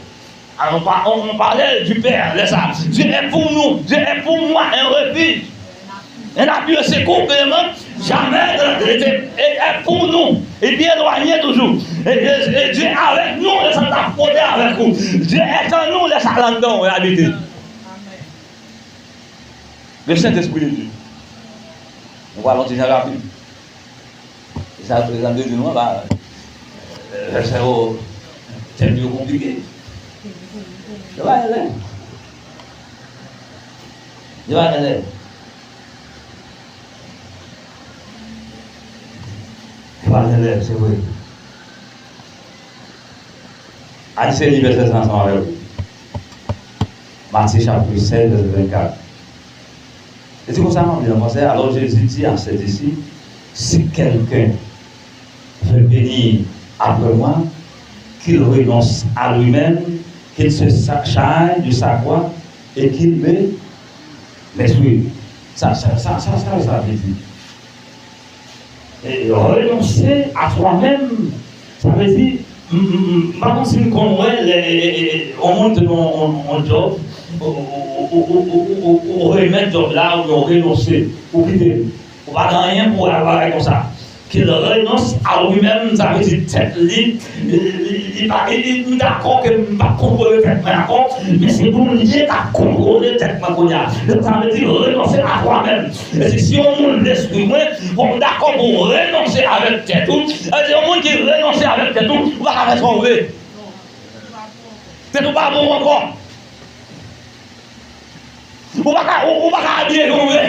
Alors, on pa-, on, on parlait du Père, lè sa. Dieu est pour nous, Dieu est pour moi, un refuge. Un appui, un secours, vraiment, jamais de la trinité. Et, et pour nous, et bien éloigné toujours. Et, et, et Dieu avec nous, et ça t'a frotté avec nous. Dieu est en nous, laisse à l'endon et habiter. Le Saint-Esprit de Dieu. Nou pral yon ti jan rapid. E sa, e sa m te di nou an, ba, vèsè yo, tèm yo konplike. Yo pa gen lè. Yo pa gen lè. Yo pa gen lè, se vre. Al se li vèsè sa ansanm avè w. Matye chapit sèz, vèsè vennkat. Li di konsa nan Bib la, alò Jésus dit à ses disciples, si quelqu'un veut venir après moi, qu'il renonce à lui-même, qu'il se sa- charge de sa croix et qu'il me, me suive. Sa, sa, sa, sa, sa, sa vle di. E, renoncer à soi-même, sa vle di, m, m, m, m pa konn si n konn wè lè, e, e, e, yon moun te nan yon, yon, yon djòb, ou, ou remèt djòb la, oubyen ou renonse, ou kite l. Ou pa gen anyen pou wè ak bagay konsa. Qu'il renonce à lui-même, sa vle di tèt li, li, li, li pa, li, li, m dakò ke m pa kontwole tèt mwen ankò, men se Bondye k ap kontwole tèt mwen kounye a. Sa vle di renonse à toi-même. E si, si yon moun lespri mwen, fò w dakò pou w renonse avèk tèt ou. Sa vle di yon moun ki renonse avèk tèt ou, ou pa ka fè sa w vle. Tèt ou pa bon ankò. Ou pa ka, ou, ou pa ka abiye jan w vle.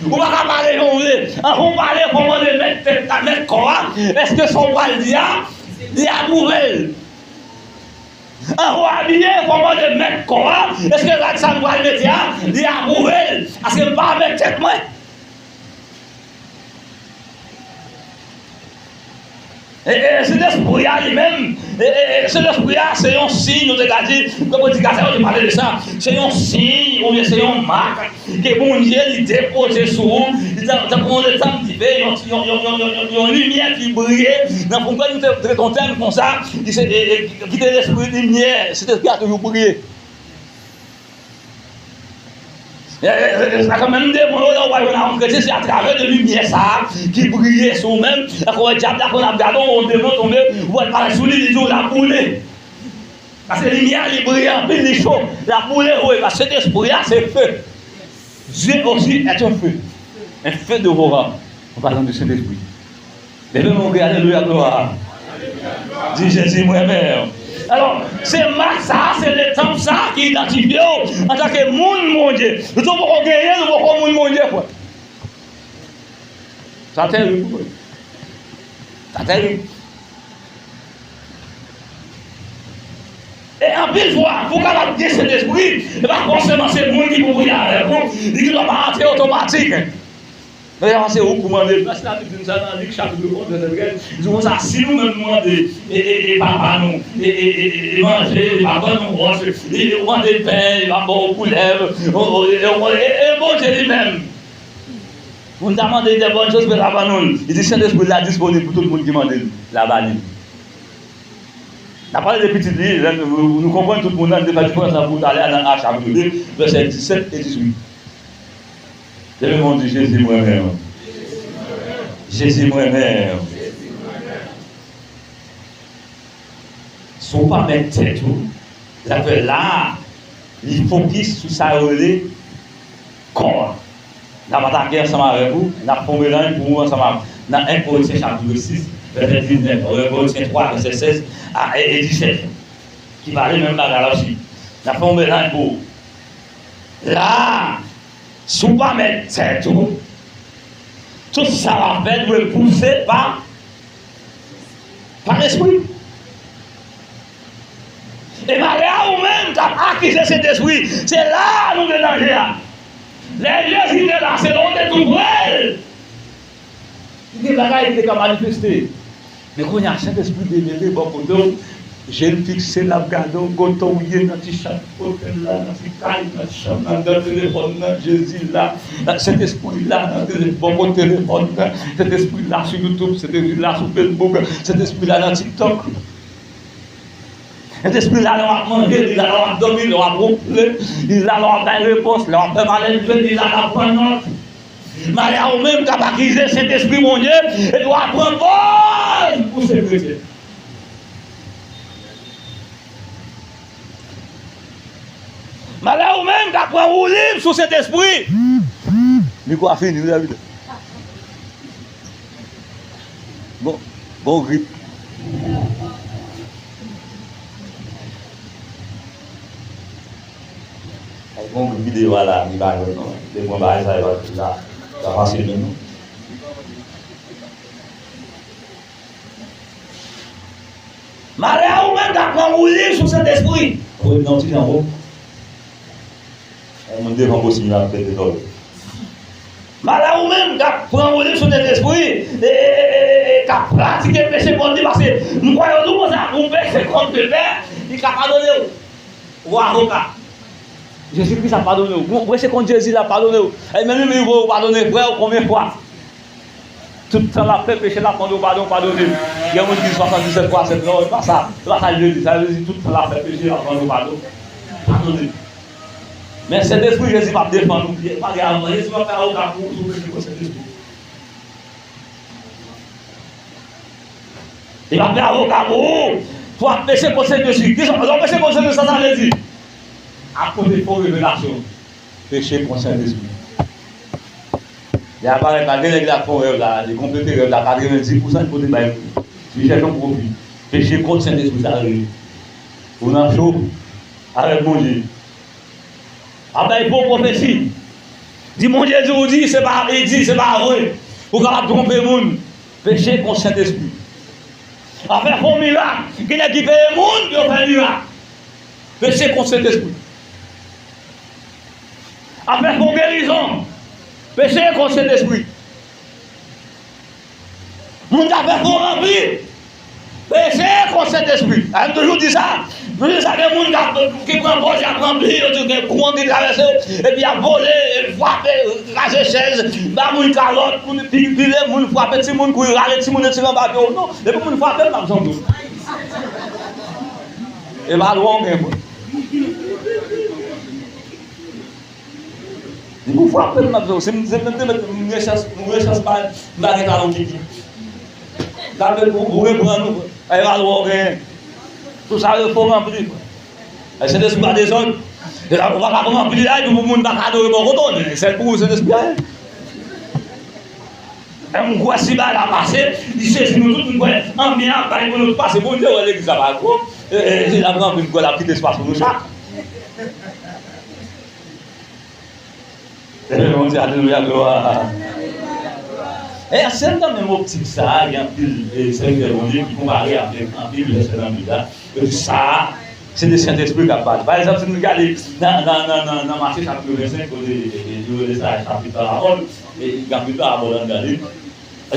Ou pa ka pale jan w vle. Anvan w pale, fò w mande mèt tèt la, mèt kò a, èske sa w pral di a, li apwouve l? Anvan w abiye, fò w mande mèt kò a, èske rad sa m pral mete a, li apwouve l? Paske m pa mèt tèt mwen. E, e, Sentespri a li menm, e, e, e, Sentespri a se yon siy, nou te ka di, nan predikasyon yo te pale de sa, se yon siy oubyen se yon mak ke Bondye li depoze sou ou, li ta- tankou yon letanm dife, yon, yon, yon limyè ki briye nan fon. Kòm nou te trete yon tèm konsa, ki se, e, e, ki te lespri limyè, Sentespri a toujou briye. E, e, e, sa kanmenm demon yo, lè w pral jwenn ak yon kretyen, se atravè de limyè sa a ki briye sou ou menm. Lè w wè dyab la, konn ap gade w, yon demon tonbe, ou wè l parèt sou li, li di w l ap boule. Paske limyè a, li briye anpil, li cho, l ap boule vre, paske Sentespri a, se fe. Dieu aussi est un feu, un feu dévorant. An palan de Sentespri. Leve men w, kriye alelouya, glwa. Di, Jezi, mwen renmen w. Alò, se mak sa a, se letanp sa a ki idantifye w antanke moun Bondye. Ou poko genyen l, ou poko moun Bondye, frè. Sa terib, wi. Sa terib. E anpil fwa, pou w kapab gen Sentespri, e pa fòseman se moun ki pou priye avèk ou, li gendwa pa antre otomatik. Men se ou k pou mande l. Paske Labib di n sa nan Lik chapit onz, vèsè trèz. Li di konsa, si nou menm nou mande, e, e, e Papa nou, e, e, e, e, e manje, li pa ban nou wòch, e, e, ou mande pen, li pa ba w koulèv, o, o, e, e, e, e Bondye li menm. Moun ta mande de bòn choz, men l pa ban nou l. Li di Sentespri l la disponib pou tout moun ki mande l, l a ba li. N ap pale de pitit li, lè nou, nou konprann tout moun nan, li te fè diferans lan pou talè a nan Ak chapit de, vèsè disèt e dizuit. Leve men w, di, Jezi, mwen renmen w. Jezi, mwen renmen w. Si w pa mèt tèt ou, l ap fè la a, li fokis sou sa yo rele kò a. N ap atake ansanm avèk ou, n ap fè yon melanj pou ou ansanm avèk, nan en Korentyen chapit sis, vèsè diznèf, en Korentyen twa, vèsè sèz a, e, e disèt, ki pale menm bagay la osi. N ap fè yon melanj pou ou. La a, si w pa mèt tèt ou, tout sa w ap fè dwe pouse pa, pa Lespri. E malè a ou menm k ap akize Sentespri, se la a nou gen danje a. Lè Jezi te la, se lè w te tou pre l. Li gen bagay ki te ka manifeste. Men kounye a, Sentespri demere bò kote w, je l fikse, l ap gade w, kote w ye nan ti chat otèl la, nan ti kay, nan ti chanm, anndan telefòn nan, Jezi la, Sentespri la, nan tele- bò kote telefòn nan, Sentespri la sou YouTube, Sentespri la sou Facebook, Sentespri la nan TikTok. Sentespri la lè w ap manje, li la lè w ap dòmi, lè w ap wonfle, li la lè w ap bay repons, lè w ap fè malèz, li la lè w ap pran nòt. Malè a ou menm k ap akize Sentespri Bondye, epi w ap pran pòz pou se kretyen. Malè ou menm k ap pran woulib sou Sentespri. Mikwo a fini, wi, David. Bon, bon grip. Ay, bon grip videyo a la, li pa jwenn non. Li pran bagay sa, li pa, la, la fasil menm non. Malè a ou menm k ap pran woulib sou Sentespri. Kote nan ti jan wo. Yon moun devan bòs li ap pete zòrèy. Malè a ou menm k ap pran woulib sou Sentespri, e, e, e, e, e, k ap pratike peche kont li, paske m kwè yon jou konsa, ou peche kont Pè, li ka padone w. Ou avoka. Jezi Kris ap padone w. Ou preche kont Jezi, l ap padone w. E menm li, li voye w padone frè w konbyen fwa? Tout tan l ap fè peche, l ap mande w padon, padone m. Gen moun ki di swasanndiznèf fwa sèt, non, e pa sa. E pa sa Jezi di. Sa Jezi di, tout tan l ap fè peche, l ap mande w padon, padone m. Men Sentespri Jezi p ap defann ou. Pa gen avan, Jezi p ap fè avoka pou ou, si w peche kont Sentespri. Li p ap fè avoka pou ou. Fò w ap peche kont Sentespri. Kisa, lè w peche kont Sentespri, sa sa vle di? Ap pote fo revelasyon. Peche kont Sentespri. Li aparèt la, gen nèg la k fè yon rèv la, li konplete rèv la, katrevenndis pousan li pote bay moun. Li chèche yon pwofi. Peche kont Sentespri sa rele. Ou nan cho avèk Bondye. Ap bay fo pwofesi. Di Bondye di ou di, se pa, li di, se pa vre. Ou kapab twonpe moun. Peche kont Sentespri. Ap fè fo mirak. Gen nèg ki peye moun pou yo fè mirak. Peche kont Sentespri. Ap fè fo gerizon. Peche kont Sentespri. Moun k ap fè fo ranpli. Peche kont Sentespri. A, m toujou di sa. M toujou di sa, gen moun k ap, ki pran pòz, y ap ranpli, yo di gen kouran ki travèse yo, epi y ap vole, frape, kraze chèz, ba moun kalòt, moun pi-, pile moun, frape timoun, kouri rale timoun, retire anba pye yo. Non, depi moun frape m, m ap janbe w. E pa lwa w gen, mwen. Li pou frape m, m ap di w. Si m, si m te met, m gen chans, m gen chans pa, m pa gen talon kiki. L ap met ou, ou reprann ou. Ay, valwa w genyen. Tout sa yo fo ranpli. Ay, Sentespri pa dezòd. Ou pa ka ranpli la, epi pou moun pa ka adore bò kote w, men sèl pou ou Sentespri a ye. E m kwè si bagay la pase, li sezi nou tout, m kwè anmyè ap bay pou nou tout pase. Bondye wè legliz la pa gwo. E, e, si l ap ranpli, m kwè l ap kite espas pou nou chak. Leve men w di alelouya, glwa. E se nan menm optik sa a, gen anpil, e, sèvitè Bondye ki konpare avèk anpil vèsè nan Bib la. Yo di sa a, se de Sentespri k ap pale. Pa egzanp, si nou gade nan, nan, nan, nan, nan Matye chapit vennsenk, kote, e, e, yo rele sa chapit parabòl, e, gen anpil parabòl anndan li.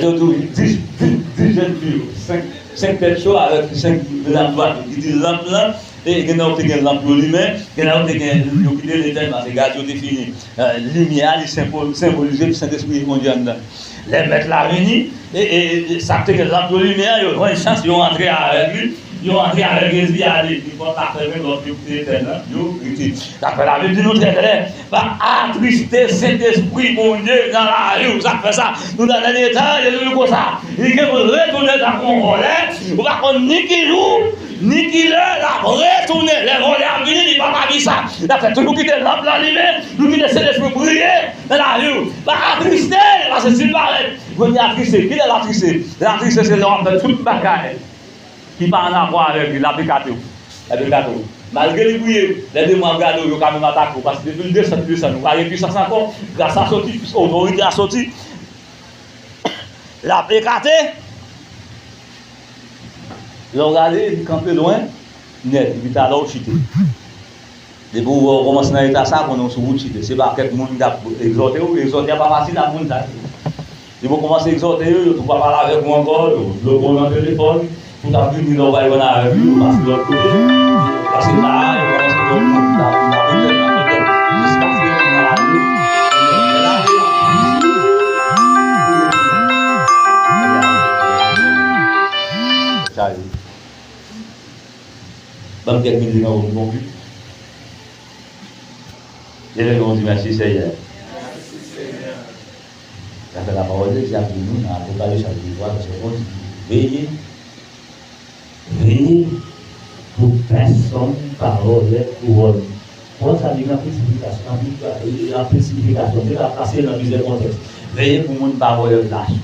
Yo di w, dis, dis, dis jèn fi yo, senk, senk tèt cho avèk senk lanp dwat yo, ki di lanp lan, e gen nan yo te gen lanp yo limen, gen nan yo te gen, yo kite l etèn paske gaz yo te fini. E, limyè a, li senpo-, senbolize Sentespri Bondye anndan. Lè mèt la vini, e, e, e, sa k te gen lanp yo limen an, yo jwenn chans, yo antre avèk li, yo antre avèk Jezi ale, li pòt la fèmen, lòt yo kite etèn nan, yo rete. Sa k fè Labib di nou trè klè, pa atriste Sentespri Bondye nan lavi w. Sa k fè sa? Nou nan dènye tan, Jezi di konsa, li gen pou l retounen tankou yon vòlè. Ou pa konn ni ki jou, ni ki lè l ap retounen. Lè vòlè a ap vini, li pa ka di sa. Sa k fè toujou kite lanp lan limen, nou kite Sentespri briye nan lavi w. Pa atriste l, paske si l parèt, jodi a triste. Kilè l atriste? L atriste se lè w ap fè tout bagay ki pa ann akò avèk li, l ap ekate w. L ap ekate w. Malgre li priye, lè demon ap gade w, yo ka menm atake w, paske depi l desann, li desann, ou pa gen pisans ankò, gras la soti, otorite a soti, l ap ekate. Lè w gade, li kanpe lwen nèt, epi talè w chite. Depi w wè w kòmanse nan eta sa, konnen w sou wout chite. Se pa kèk moun k ap egzòte w, egzòte a pa fasil ak moun sa yo. Depi w kòmanse egzòte yo, yo tou pa pale avèk ou ankò, yo bloke w nan telefòn, pou w ta vini lè w pral jwenn avèk yo, yo pase lòt kote. Pase la, yo kòmanse lòt moun, ta, ta petèt, ta petèt, jiskaske moun nan ale, lave l ap plis. Sa yo. Ban m kèk minit nan yon bon wi. Leve men w di, mèsi, Senyè. Mèsi, Senyè. Sa fè lapawòl de Dye ap di nou nan Apokalips chapit twa, vèsè onz, veye, veye pou pèsonn pa vòlè kouwòn. Pawòl sa li gen anpil siyifikasyon, anpil, anpil siyifikasyon. Li pa pase nan plizyè kontèks. Veye pou moun pa vòlè flash.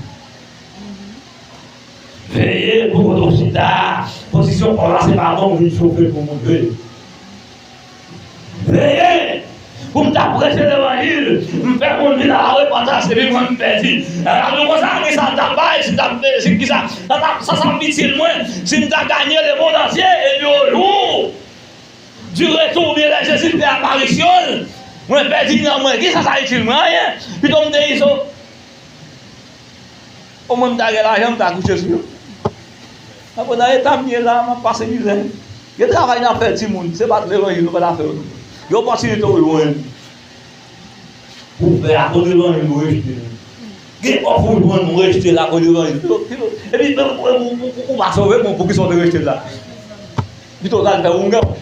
Veye pou kote w chita. Pozisyon pa w la, se pa bon pou vin chofe pou moun. Veye. Veye pou m ta preche levanjil, m fè moun vin a la repantrans, epi mwen m pèdi. Epi konsa, kisa m t ap bay, si m t ap, si kisa, sa t ap, sa, sa t ap itil mwen, si m ta ganye lemonn antye, epi o jou du retour oubyen lè Jezi fè aparisyon l, mwen pèdi nanm mwen, kisa sa itil mwen? Anyen. Pito m te izo. Omwen m ta gen lajan, m ta kouche sou yo. Akoz nan eta m ye la, m ap pase mizè. Gen travay n ap fè timoun, se pa t levanjil nou pa ta fè yo non. Gen opòtinite ou jwenn pou fè akoz levanjil nou rejte l. Gen òf ou jwenn nou rejte l akoz levanjil. Pito, pito, epi, ou, ou, ou, ou pa sove, bon, poukisa w te rejte l la? Pito w t al fè oungan.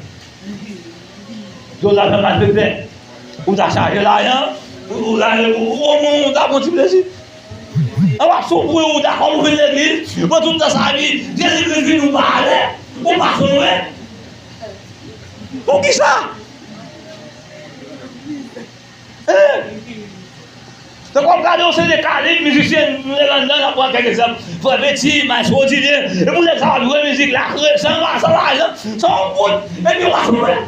Yo ta fè malfektè. Ou ta chaje lajan, ou, ou, ou, ou, ou, ou ta pran ti plezi. An w ap soufri, ou dakò pou vin legliz, men tout tan sa epi Jezi Kris vini, ou pa ale, ou pa sove. Poukisa? Hein? Tankou w ap gade yon seri de kalib mizisyen, nou te anndan, n ap pran kèk egzanp, Frè Peti, Maestro Didier, epi nèg sa w ap jwe mizik la, san, san lajan, san yon goud, epi w ap jwe.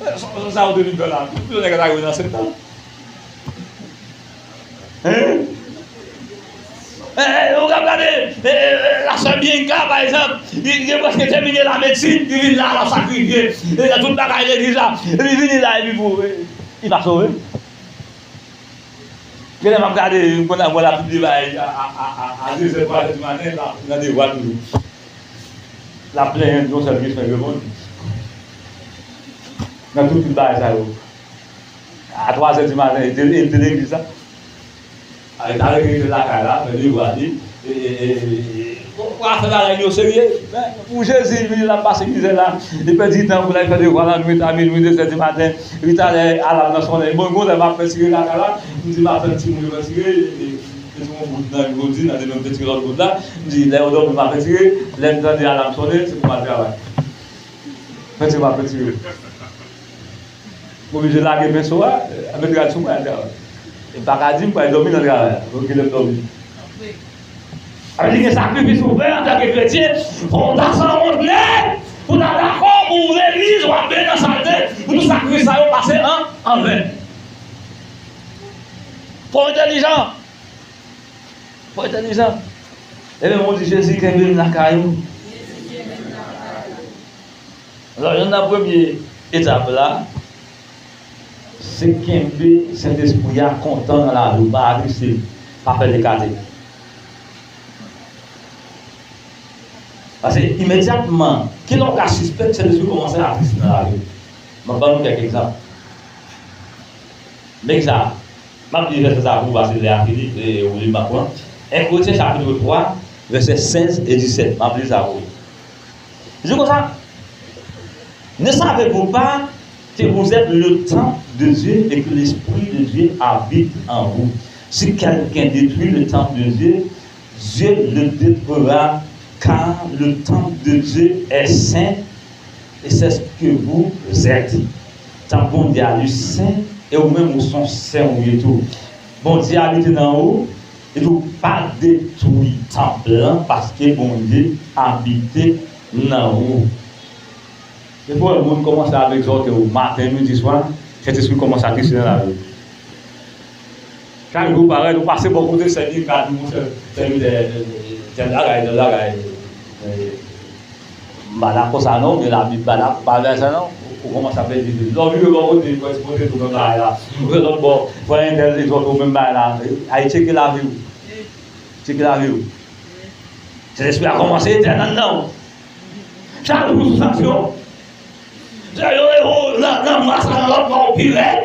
Sa, sa, sa w te vin fè la, tout nèg sa yo nan sèt tan. Hein? Eh, eh, ou ka gade, eh, eh, eh, la sè Bianca, pa egzanp, li, li prèske tèmine la medsin, li vin la, l ap sakrifye, eh, tout bagay legliz la, epi li vini la, epi pou, eh, li pa sove. Genlè m ap gade, m konn wè l ap pibliye bagay a, a, a, a, a de zè, twa zè di maten, l ap nan devwa toujou. L ap plenyen yon sèl kesyon yo reponn. Nan tout, tout bagay sa yo. A twa zè di maten, li te, li te legliz la. A, li ta rete lakay la, fè devwa li. E, e, e, e, e, pou, pou afè bagay yo serye. Men, pou Jezi vini, l ap pase mizè la. Li pèdi tan pou l al fè devwa lannwit, a minwi, de zè di maten. Epi talè, alam nan sonnen. Bon, gon lè m ap fè tire lakay la. M di m ap tann timoun yo fè tire. E, e, e, se yon bout nan grandi, nan demen m te tire lòt bout la. M di, lè yo dòmi, m ap fè tire. Lè m tande alam sonnen, se pou m al travay. Fè tire, m ap fè tire. M oblije lage penso a, mete rad sou mwen, al travay. E m pa ka di m pral dòmi nan travay la. Donk, kilè m dòmi? Sa vle di gen sakrifis ou fè antanke kretyen, fò w ta sanwont nèt pou w ta dakò pou legliz w ap benyen nan salte, pou tout sakrifis sa yo pase an, an ven. Fò w entèlijan. Fò w entèlijan. Ebyen, Bondye Jezi kenbe m lakay ou. Alò, youn nan premye etap la, se kenbe Sentespri a kontan nan lavi w, pa atriste l, pa fè l ekate. Paske imedyatman, kilè w ka sispèk Sentespri kòmanse atriste nan lavi w? M ap ban nou kèk egzanp. Men sa, m ap li vèsè sa pou w, paske lè a fini, e, ou li m ap pran. En Korentyen chapit twa, vèsè sèz e disèt. M ap li sa pou ou. Li di konsa, ne savez-vous pas que vous êtes le temple de Dieu et que l'Esprit de Dieu habite en vous? Si quelqu'un détruit le temple de Dieu, Dieu le détruira, car le temple de Dieu est saint, et c'est ce que vous êtes. Tanp Bondye a li sen, e ou menm ou se yon sen ou ye tou. Bondye abite nan ou, epi ou pa detwi tanp lan, paske Bondye abite nan ou. Depi w wè moun kòmanse ap egzòte w maten, midi, swa, Sentespri kòmanse atriste nan lavi w. Chak jou parèt, ou pase bò kote sèvi, gad moun sèvi de, de, de, tèl bagay, tèl bagay. M pa dakò sa non, men Labib pa dakò, pa vèsè non. Ou kòmanse ap pèdi. Lè w vire bò kote, ou wè se pote tou menm bagay la. Ou wè lòt bò, frè entèl egzòte w menm bagay la. Ay, tcheke lavi w. Tcheke lavi w. Sentespri a kòmanse etèn anndan w. Chak jou sou sanksyon. Yo leve w nan, nan mwa sa, nan lòt mwa w pi rèd.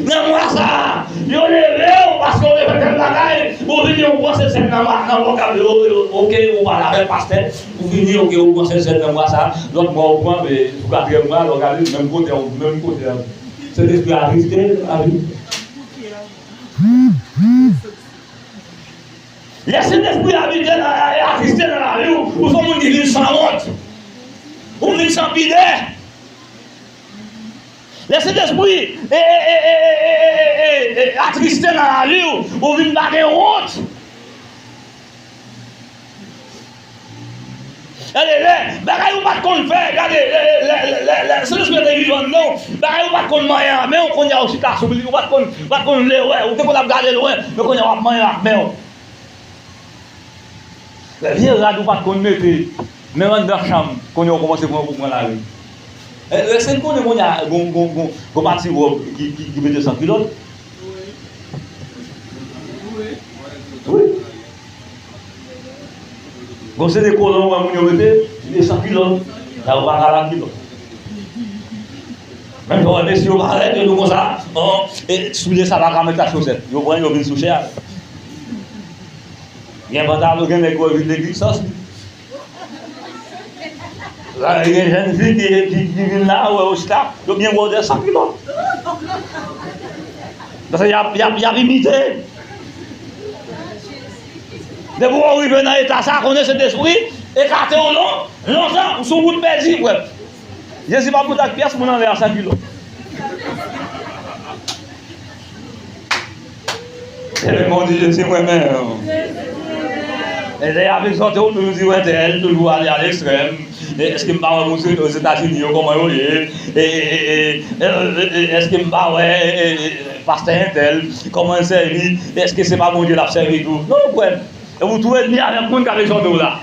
Nan mwa sa, yo leve w paske w te fè tèl bagay, ou Vini, ou pran Sentsèn nan, nan mwa, ou gade, o, o, oke, ou pale avèk pastè, ou vini, oke, ou pran Sentsèn nan mwa sa, lòt mwa ou pran, men sou katriyèm mwa, lè w gade, menm kote, menm kote a. Sentespri atriste lavi w. Lè Sentespri abite nan, atriste nan lavi w, ou se yon moun ki vin san wont. Ou vin san pidè. Lè Sentespri e, e, e, atriste nan lavi w, ou vin pa gen wont. Gade, lè bagay ou pa t konn fè, gade, lè, lè, lè, lè, lè Sentespri te vivan anndan w, bagay ou pa t konn manyen ak men w, kounye a ou chita sou li, ou pa t konn, ou pa t konn vle wè, ou te konn ap gade lwen, men kounye a w ap manyen ak men w. Vye rad ou pa t konn mete, menm anndan chanm, kounye a w kòmanse pran pou pran lari. E, èske n konnen kounye a gon, gon, gon, gon pati wòb ki, ki, ki mete san kilòt? Wi. Gon seri de kolon ou wè moun yo mete, li mete san kilòt. La ou pa ka la kilòt. Menm jan w wè mesye yo parèt, yo di konsa, bon, e, soulye sa pa ka met ak chosèt. Yo pran, yo vin sou chè a. Gen pantalon, gen nèg wè vin legliz, sa se. La, gen jèn fi ki, ki, ki vin la, wè, osita, yo byen wè w dèyè san kilòt. Paske y ap, y ap, y ap imite. Depi w rive nan eta sa, konnen Sentespri ekate w lon, lontan, ou sou wout pèdi, frè m. Jezi p ap moute ak pyès moun anlè a san kilòt. Ebyen, Bondye, Jezi, mwen menm. E lè y ap egzòte w, toujou di w entèl, toujou ale a lekstrèm. E èske m pa wè moun Ozetazini yo, kòman yo ye? E, e, e, e, e, e, èske m pa wè, e, e, e, pastè entèl, kòman l sèvi? Èske se pa Bondye l ap sèvi tou? Non, frè m. E ou tou ènmi avèk moun k ap egzòte w la.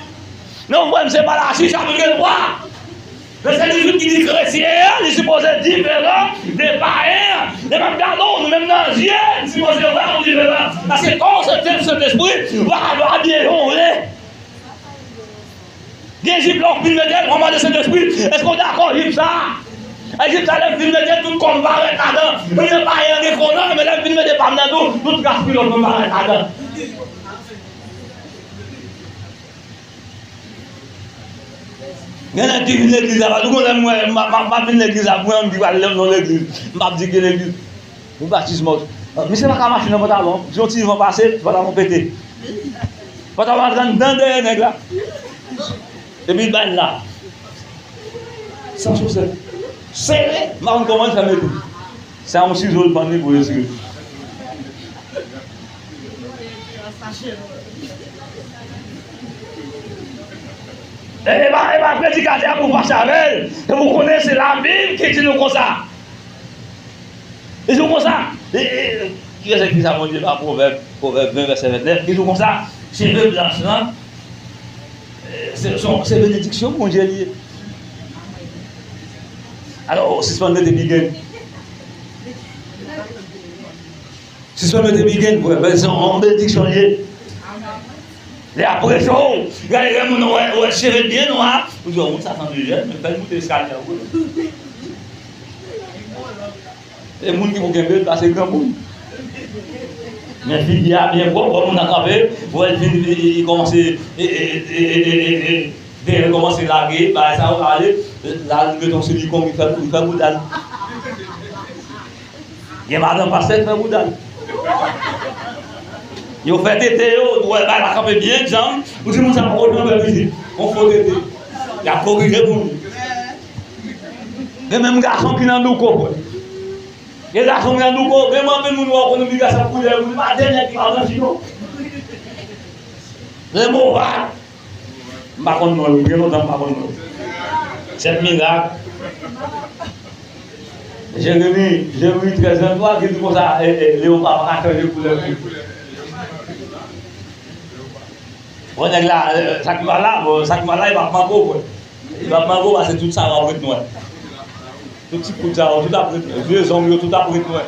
Non, frè m, se Malachi chapit twa, vèsè dizuit ki di kretyen an, li sipoze diferan de payen an. Lè m ap gade w, nou menm nan zye, li sipoze wè ou diferan. Paske kò w se temp Sentespri, ou pa ka abiye jan w vle. Gen jip la w fin mete, w mande Sentespri, èske w dakò jip sa a? E jip sa, lè m fin mete, tout kò m parèt ladan. Ebyen, payen an gen konan, men lè m fin mete pa m nan tou, tout ras kilòt mwen parèt ladan. Gen nèg ki vin legliz la, pa tou gon lè m wè, m ap, m ap, m ap vin legliz la, mwen menm ki pral nan legliz, m ap di ki legliz. Yon batis mò. Misye pa ka mache nan pantalon, yon ti van pase, pantalon pete. Pantalon antre anndan dèyè nèg la. Epi l ba l la. San chosèt. Sere, m pa konn kòman l fè mete. Se yon sizo l vann li pou retire. E, e pa, e pa predikatè a pou fache avè l. E pou konnen se Labib ki di nou konsa. Li di w konsa, e, e, ki vèsè ki sa Bondye ba Pwovèb, Pwovèb ven, vèsè vennèf, li di w konsa, cheve blanch lan, e, se, se, se benediksyon Bondye li ye. Alò, sispann mete bigèn. Sispann mete bigèn, frè, men se yon benediksyon li ye. Lè ap preche w, gade lè moun wè, wè cheve byen nwa, ou di, "Ò, moun sa sanble jèn, men fè l moute eskalye a, wi." E moun ki pou kenbe l, pase granmoun. Men figi a byen pwòp, wè moun nan kanpe, wè l fin, li, li, li kòmanse, e, e, dèyè l kòmanse lage, bagay sa yo ale, la l mete yon silikon, li fè, li fè bouda l. Gen madanm pastè k fè bouda l. Yo fè tete yo, ou wè bagay la kanpe byen djanm, ou di moun sa poko janm fè vizit. Yon fo tete. Y ap korije pou nou. Gen menm gason ki nan douko, frè. Gen gason ki nan douko, gen anpil moun wè w konn oubli gason koulè, moun pa dènye ki pa nan chino. Remova. M pa konn non yo, gen lontan m pa konn non. Sèt mirak. Jeremi, Jeremi trèz venntwa ki di konsa, e, e, leyopa pa ka chanje koulè pou. Bon, nèg la, e, sa ki mal la, bon, sa ki mal la, li p ap manke w, frè. Li p ap manke w, paske tout sa w ap ret nwè. Tout ti poud sa yo, tout ap ret nwè. Vye zong yo, tout ap ret nwè.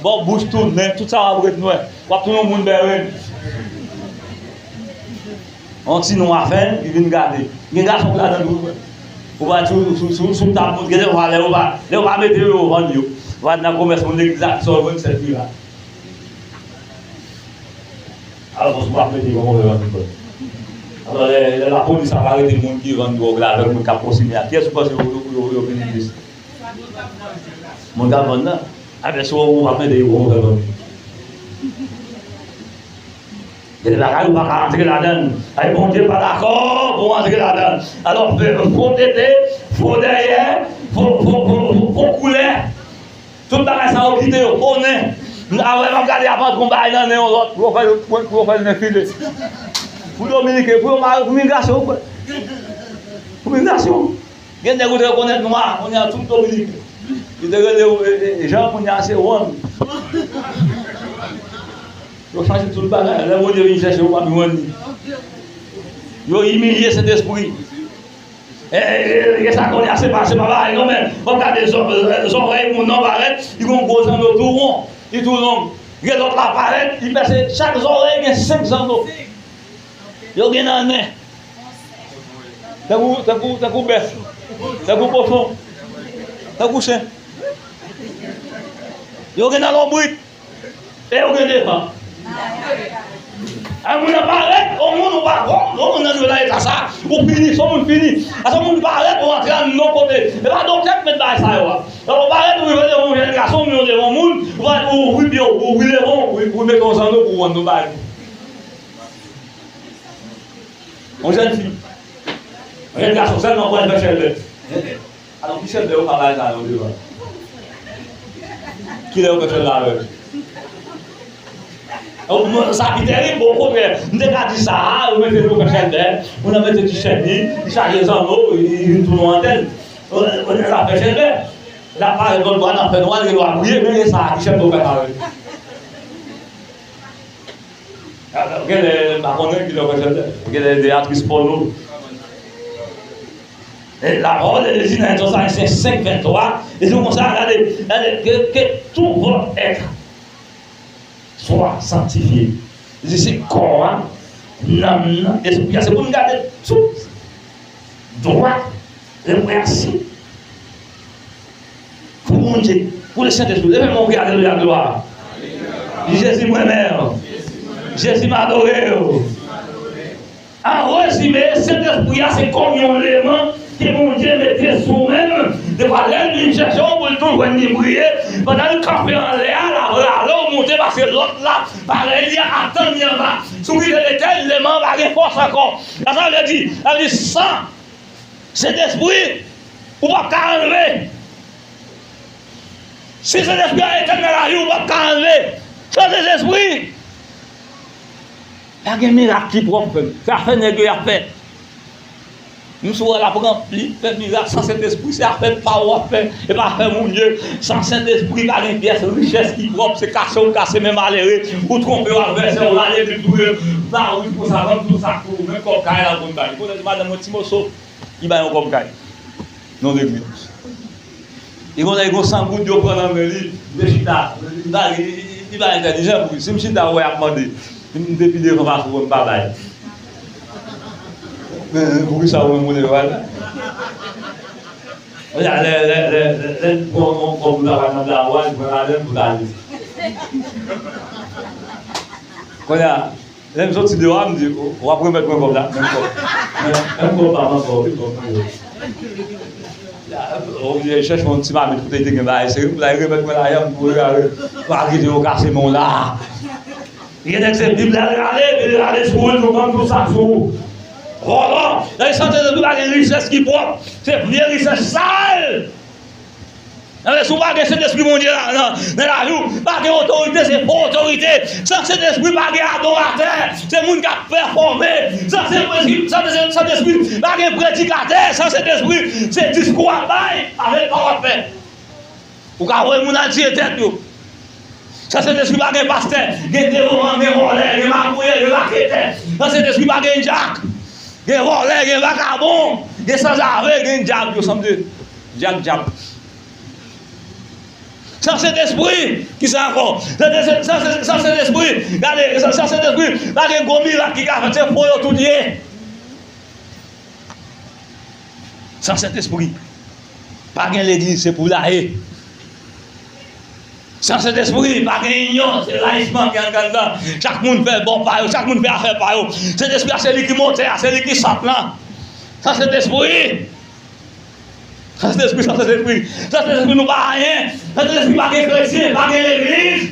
Bò bouch tou, nen, tout sa yo ap ret nwè. W ap tounen yon moun bèrenn. Yon ti nwa fen, li vin gade. Gen gason ki ladan tou, wi, frè. Ou pa di, sou, sou, sou, sou tab, moun, gen de fwa, lè yo pa, lè yo pa mete yo, yo vann yo. Ou pa nan komès, moun legliz la, ki sa w jwenn sèt mirak. Alò, si w ap mete, kòman w fè vann dwòg? Alò, lè, lè lapolis ap arete moun ki vann dwòg la avèk moun k ap konsinye a, kiyès ou panse yo, yo, yo, yo vin jis? Moun k ap vann nan. Apre, si w ap mete, kòman w fè vann? Gen de bagay ou pa ka antre ladan l. Ay, Bondye pa dakò pou w antre ladan l. Alò, fo tete, fo dèyè, fo, fo, fo, fo, fo koulè. Tout bagay sa yo kite yo, fo nen. Apre, m ap gade, y ap antre yon bagay nan nen yon lòt, pou yo fè, pou, pou yo fè nen file. Pou Dominiken, pou yo mare, pou migrasyon, pou, pou migrasyon. Gen nèg ou te rekonèt nwa, kounye a tout Dominiken. Li te rele, e, e, Jan, kounye a se Won. Yo chanje tout bagay. Lè Bondye vin chèche, ou pa jwenn li. Yo imilye Sentespri. E, e, e, e sa kounye a, se pa, se pa bagay non, men w ap gade zò-, zòrèy moun nan parèt, li gon gwo zanno tou won, li tou long. Gen lòt la parèt, li pèse, chak zòrèy gen senk zanno. Yo gen nan nen. Tankou, tankou, tankou bèf. Tankou kochon. Tankou chen. Yo gen nan lonbrit. E yo gen devan. Ay, moun nan parèt, yon moun ou pa, yon, yon moun nan rive nan eta sa, ou fini, se yon moun fini. Paske yon moun parèt, ou antre nan yon kote. E pa doktè k met bagay sa yo a. Lè ou parèt, ou rive devan yon jèn gason, oubyen devan yon moun, ou pa, ou ouvri pye w, ou ouvri devan w, ou, ou mete yon zanno pou w vann nou bagay. Yon jèn fi. Yon jèn gason, sèlman pou al fè chèlbè. Alò, ki chèlbè yo pa bay sa yo devan? Kilè yo fè chèlbè avè l? Sa ki tèrib, bon, okontrè, m te ka di sa, yo mete yo fè chèlbè, moun nan mete ti chèn li, li chaje zanno, li, li vin tounen yon antèn. L ap fè chèlbè. L ap parèt lòt bò a, nan fènwa, li gen dwa kriye, men e sa, ki chèlbè yo fè avè l? Genlè, m pa konnen kilè w fè chèlbè. Genlè de aktris pòno. Et la parole de Dieu dans Sosalmisyen senk vennntwa, li di konsa, gade, gade, que, que tout votre être soit sanctifié. Li di se kò a, nanm nan, espri a, se pou n gade tout dwat, reprensib. Pou Bondye, pou le Sentespri. Leve men w, alelouya, glwa. Di, Jezi, m renmen w. Jezi, m adore w. An rezime, Sentespri a se kòm yon leman ke Bondye mete sou ou menm. Defwa, lè l vin chèche w, pou l tou jwenn li priye, pandan l kanpe anlè a, l ap rale w monte, paske lòt la, parèy li a, ap tann li anba. Si w kite Letènèl, leman an pa gen fòs ankò. Sa sa vle di? Sa vle di, san Sentespri, ou p ap ka anlve. Si Sentespri a etènèl la, ou p ap ka anlve. San Sentespri, pa gen mirak ki pwòp, frè m. Se afè nèg yo y ap fè. M sou wè l ap ranpli, fè mirak san Sentespri, se afè pa w w ap fè, e pa afè moun ye. San Sentespri, pa gen pyès richès ki pwòp, se kase w kase men malere, ou twonpe w avèsè w, rale Bib touye, pa wi konsa, ban m tout sa pou ou, menm kòb kay la pou m bay. Konnen madanm mwen ti moso. Li bay yon kòb kay nan legliz. Li konn, li gon san goud yo pran nan men li, li te chita. Li pa, li, li, li pa entèlijan pou li. Si m chita, wè, y ap mande. M te pi devan pase w, m pa bay. Men, men, poukisa ou menm ou leve w al? Lè, lè, lè, lè, lè, lè l pran yon kòb ou ta pral mande a ou a, li pran ladan l pou l ale. Kounye a, lè m soti deyò a, m di, "W ap remèt mwen kòb la, menm kòb. Menm, menm kòb pa m ankò, wi, kòb mwen yo." Oblije chèche yon ti mamit kote li te gen bagay seri, pou l al remèt mwen lajan m pou rale, pa kite yo kase men w la. Gen nèg se Bib la l rale, epi l rale sou ou, l tou bann tout sa sou ou. Vòlò, nan Sentespri pa gen richès ki pwòp, se vye richès sal. Nan, si w pa gen Sentespri Bondye la, nan, nan lavi w, pa gen otorite, se fo otorite. San Sentespri, pa gen adoratè, se moun k ap pèfòme. San Sentespri, san, san, Sentespri, pa gen predikatè. San Sentespri, se diskou w ap bay avèk pa w ap fè. Ou ka voye moun al tiye tèt yo. San Sentespri, pa gen pastè, gen devoran, gen vòlè, gen magouyè, gen raketè. San Sentespri, pa gen dyak, gen vòlè, gen vakabon, gen sanzave, gen dyab. Yo sanble dyak, dyab. San Sentespri, kisa ankò? San, san, san, san Sentespri, gade, san, san Sentespri, pa gen gwo mirak ki ka fèt, se fo yo tout ye. San Sentespri, pa gen legliz, se pou la ye. San Sentespri, pa gen inyon, se rayisman ki anndan. Chak moun fè bò pa yo, chak moun fè afè pa yo. Sentespri a, se li ki motè a, se li ki sant lan. San Sentespri, San Sentespri, san Sentespri, san Sentespri, nou pa anyen. San Sentespri, pa gen kretyen, pa gen legliz.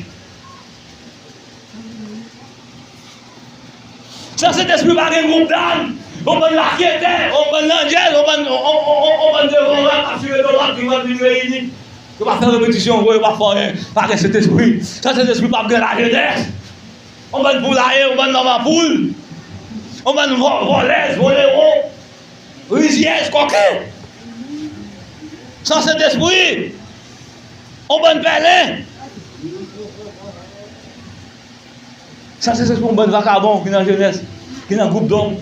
San Sentespri, pa gen gwoup dam, yon bann raketè, yon bann landjèz, yon bann, yon, yon, yon, yon bann devòran k ap swiv lòt ki vant vin reyini. Yo pa fè repetisyon vre, yo pa fè anyen. Pa gen Sentespri. San Sentespri, p ap gen lajenès. Yon bann poulaye, yon bann manman poul. Yon bann vò-, vòlèz, vòlèwo, rizyèz, kòken. San Sentespri, yon bann pèlen. Sa se, se pou yon bann vakabon ki nan jenès, ki nan gwoup dòm.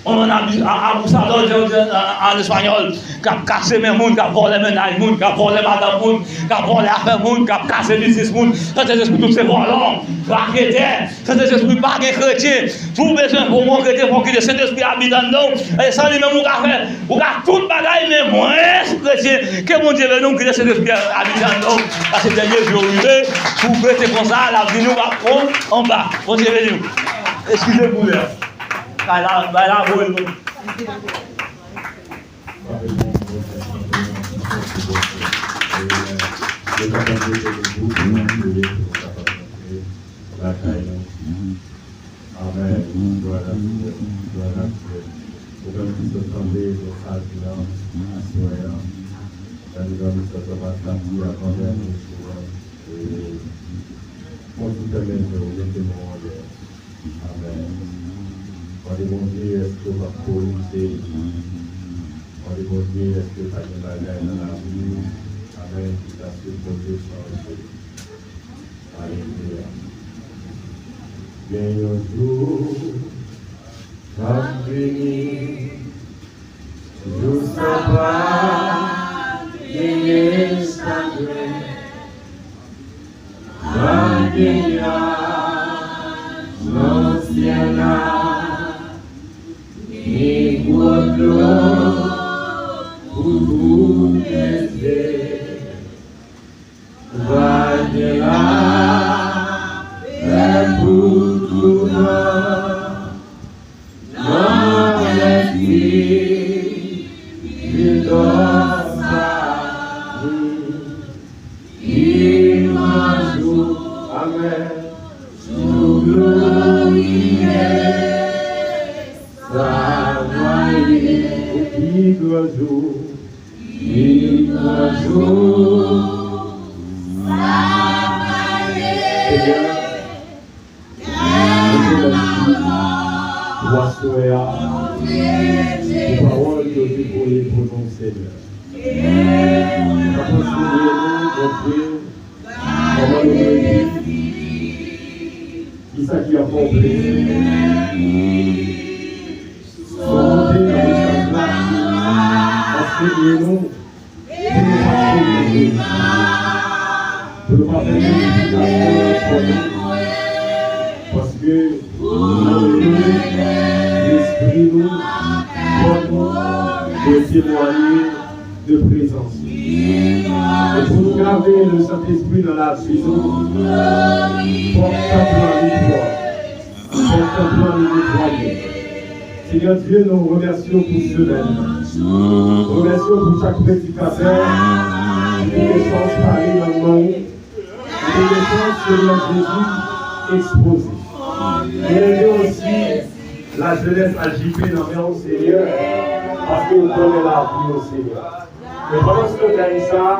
Yon bann abi-, a-, abusador, jan yo di an, an espanyòl, k ap kase men moun, k ap vòlè mennaj moun, k ap vòlè madanm moun, k ap vòlè afè moun, k ap kase biznis moun. Sa se, se pou tout se vòlò, raketè. Sa se, se pou pa gen kretyen. Si w bezwen pou w kretyen, fò w kite Sentespri abite anndan w. E san li menm, ou ka fè, ou ka tout bagay, men mwens kretyen. Ke Bondye beni w, kite Sentespri a abite anndan w. Paske dènye jou yo rive, si w rete konsa, l ap vini, w ap pran anba. Bondye beni w. Eskize m pou lè a. Bay la, bay la, voye l. Yo kapab rete debout pou nou priye, pou nou kapab rantre lakay nou. Amèn. Glwa a Dye. Glwa a Dye. Ou menm ki sot kanpe, nou salye w aswè a. Nan non a Mesye Thomas Sappy, a travè nou sou, e, fon ti fèmen je w, mete men w anlè. Amèn. Mande Bondye, èske w p ap korije? Mande Bondye, èske pa gen bagay nan lavi w, amèn, ki ta sipoze chanje? Alelouya. Gen yon jou k ap vini, jou sa pa genyen chagren, pa gen nyaj nan syèl la, ni gwo dlo pou twoubleje. Va gen lapè pou toutan. Nan lèspri vil dòm sa ki nan jou, amèn, jou gloriye sa va ye. Pi gran jou. Pi gran jou sa va ye. Senyè, nou te mèsi pou aswè a, pou pawòl yo te voye pou nou, Senyè. N ap kontinye nou, Bondye, kòman nou dwe viv, kisa ki ap fè w plezi. Volonte nan mesaj la, ansenye nou, pou nou pa tonbe nan erè, pou nou pa fè modifikasyon nan kò nou, paske nou vle lespri nou, kò nou, dwe temwaye de prezans ou. E pou nou gade le Sentespri nan lavi nou, fòk tanp lan li pwòp. Fòk tanp lan li netwaye. Senyè Dye, nou remèsye w pou semèn nan. Remèsye w pou chak predikatè ki te gen chans pale nan non w. Ki te gen chans, Senyè Jezi, ekspoze. Nou leve osi lajenès a J P nan men w, Senyè, paske w konnen lavi yo, Senyè. Men pandan semèn sa a,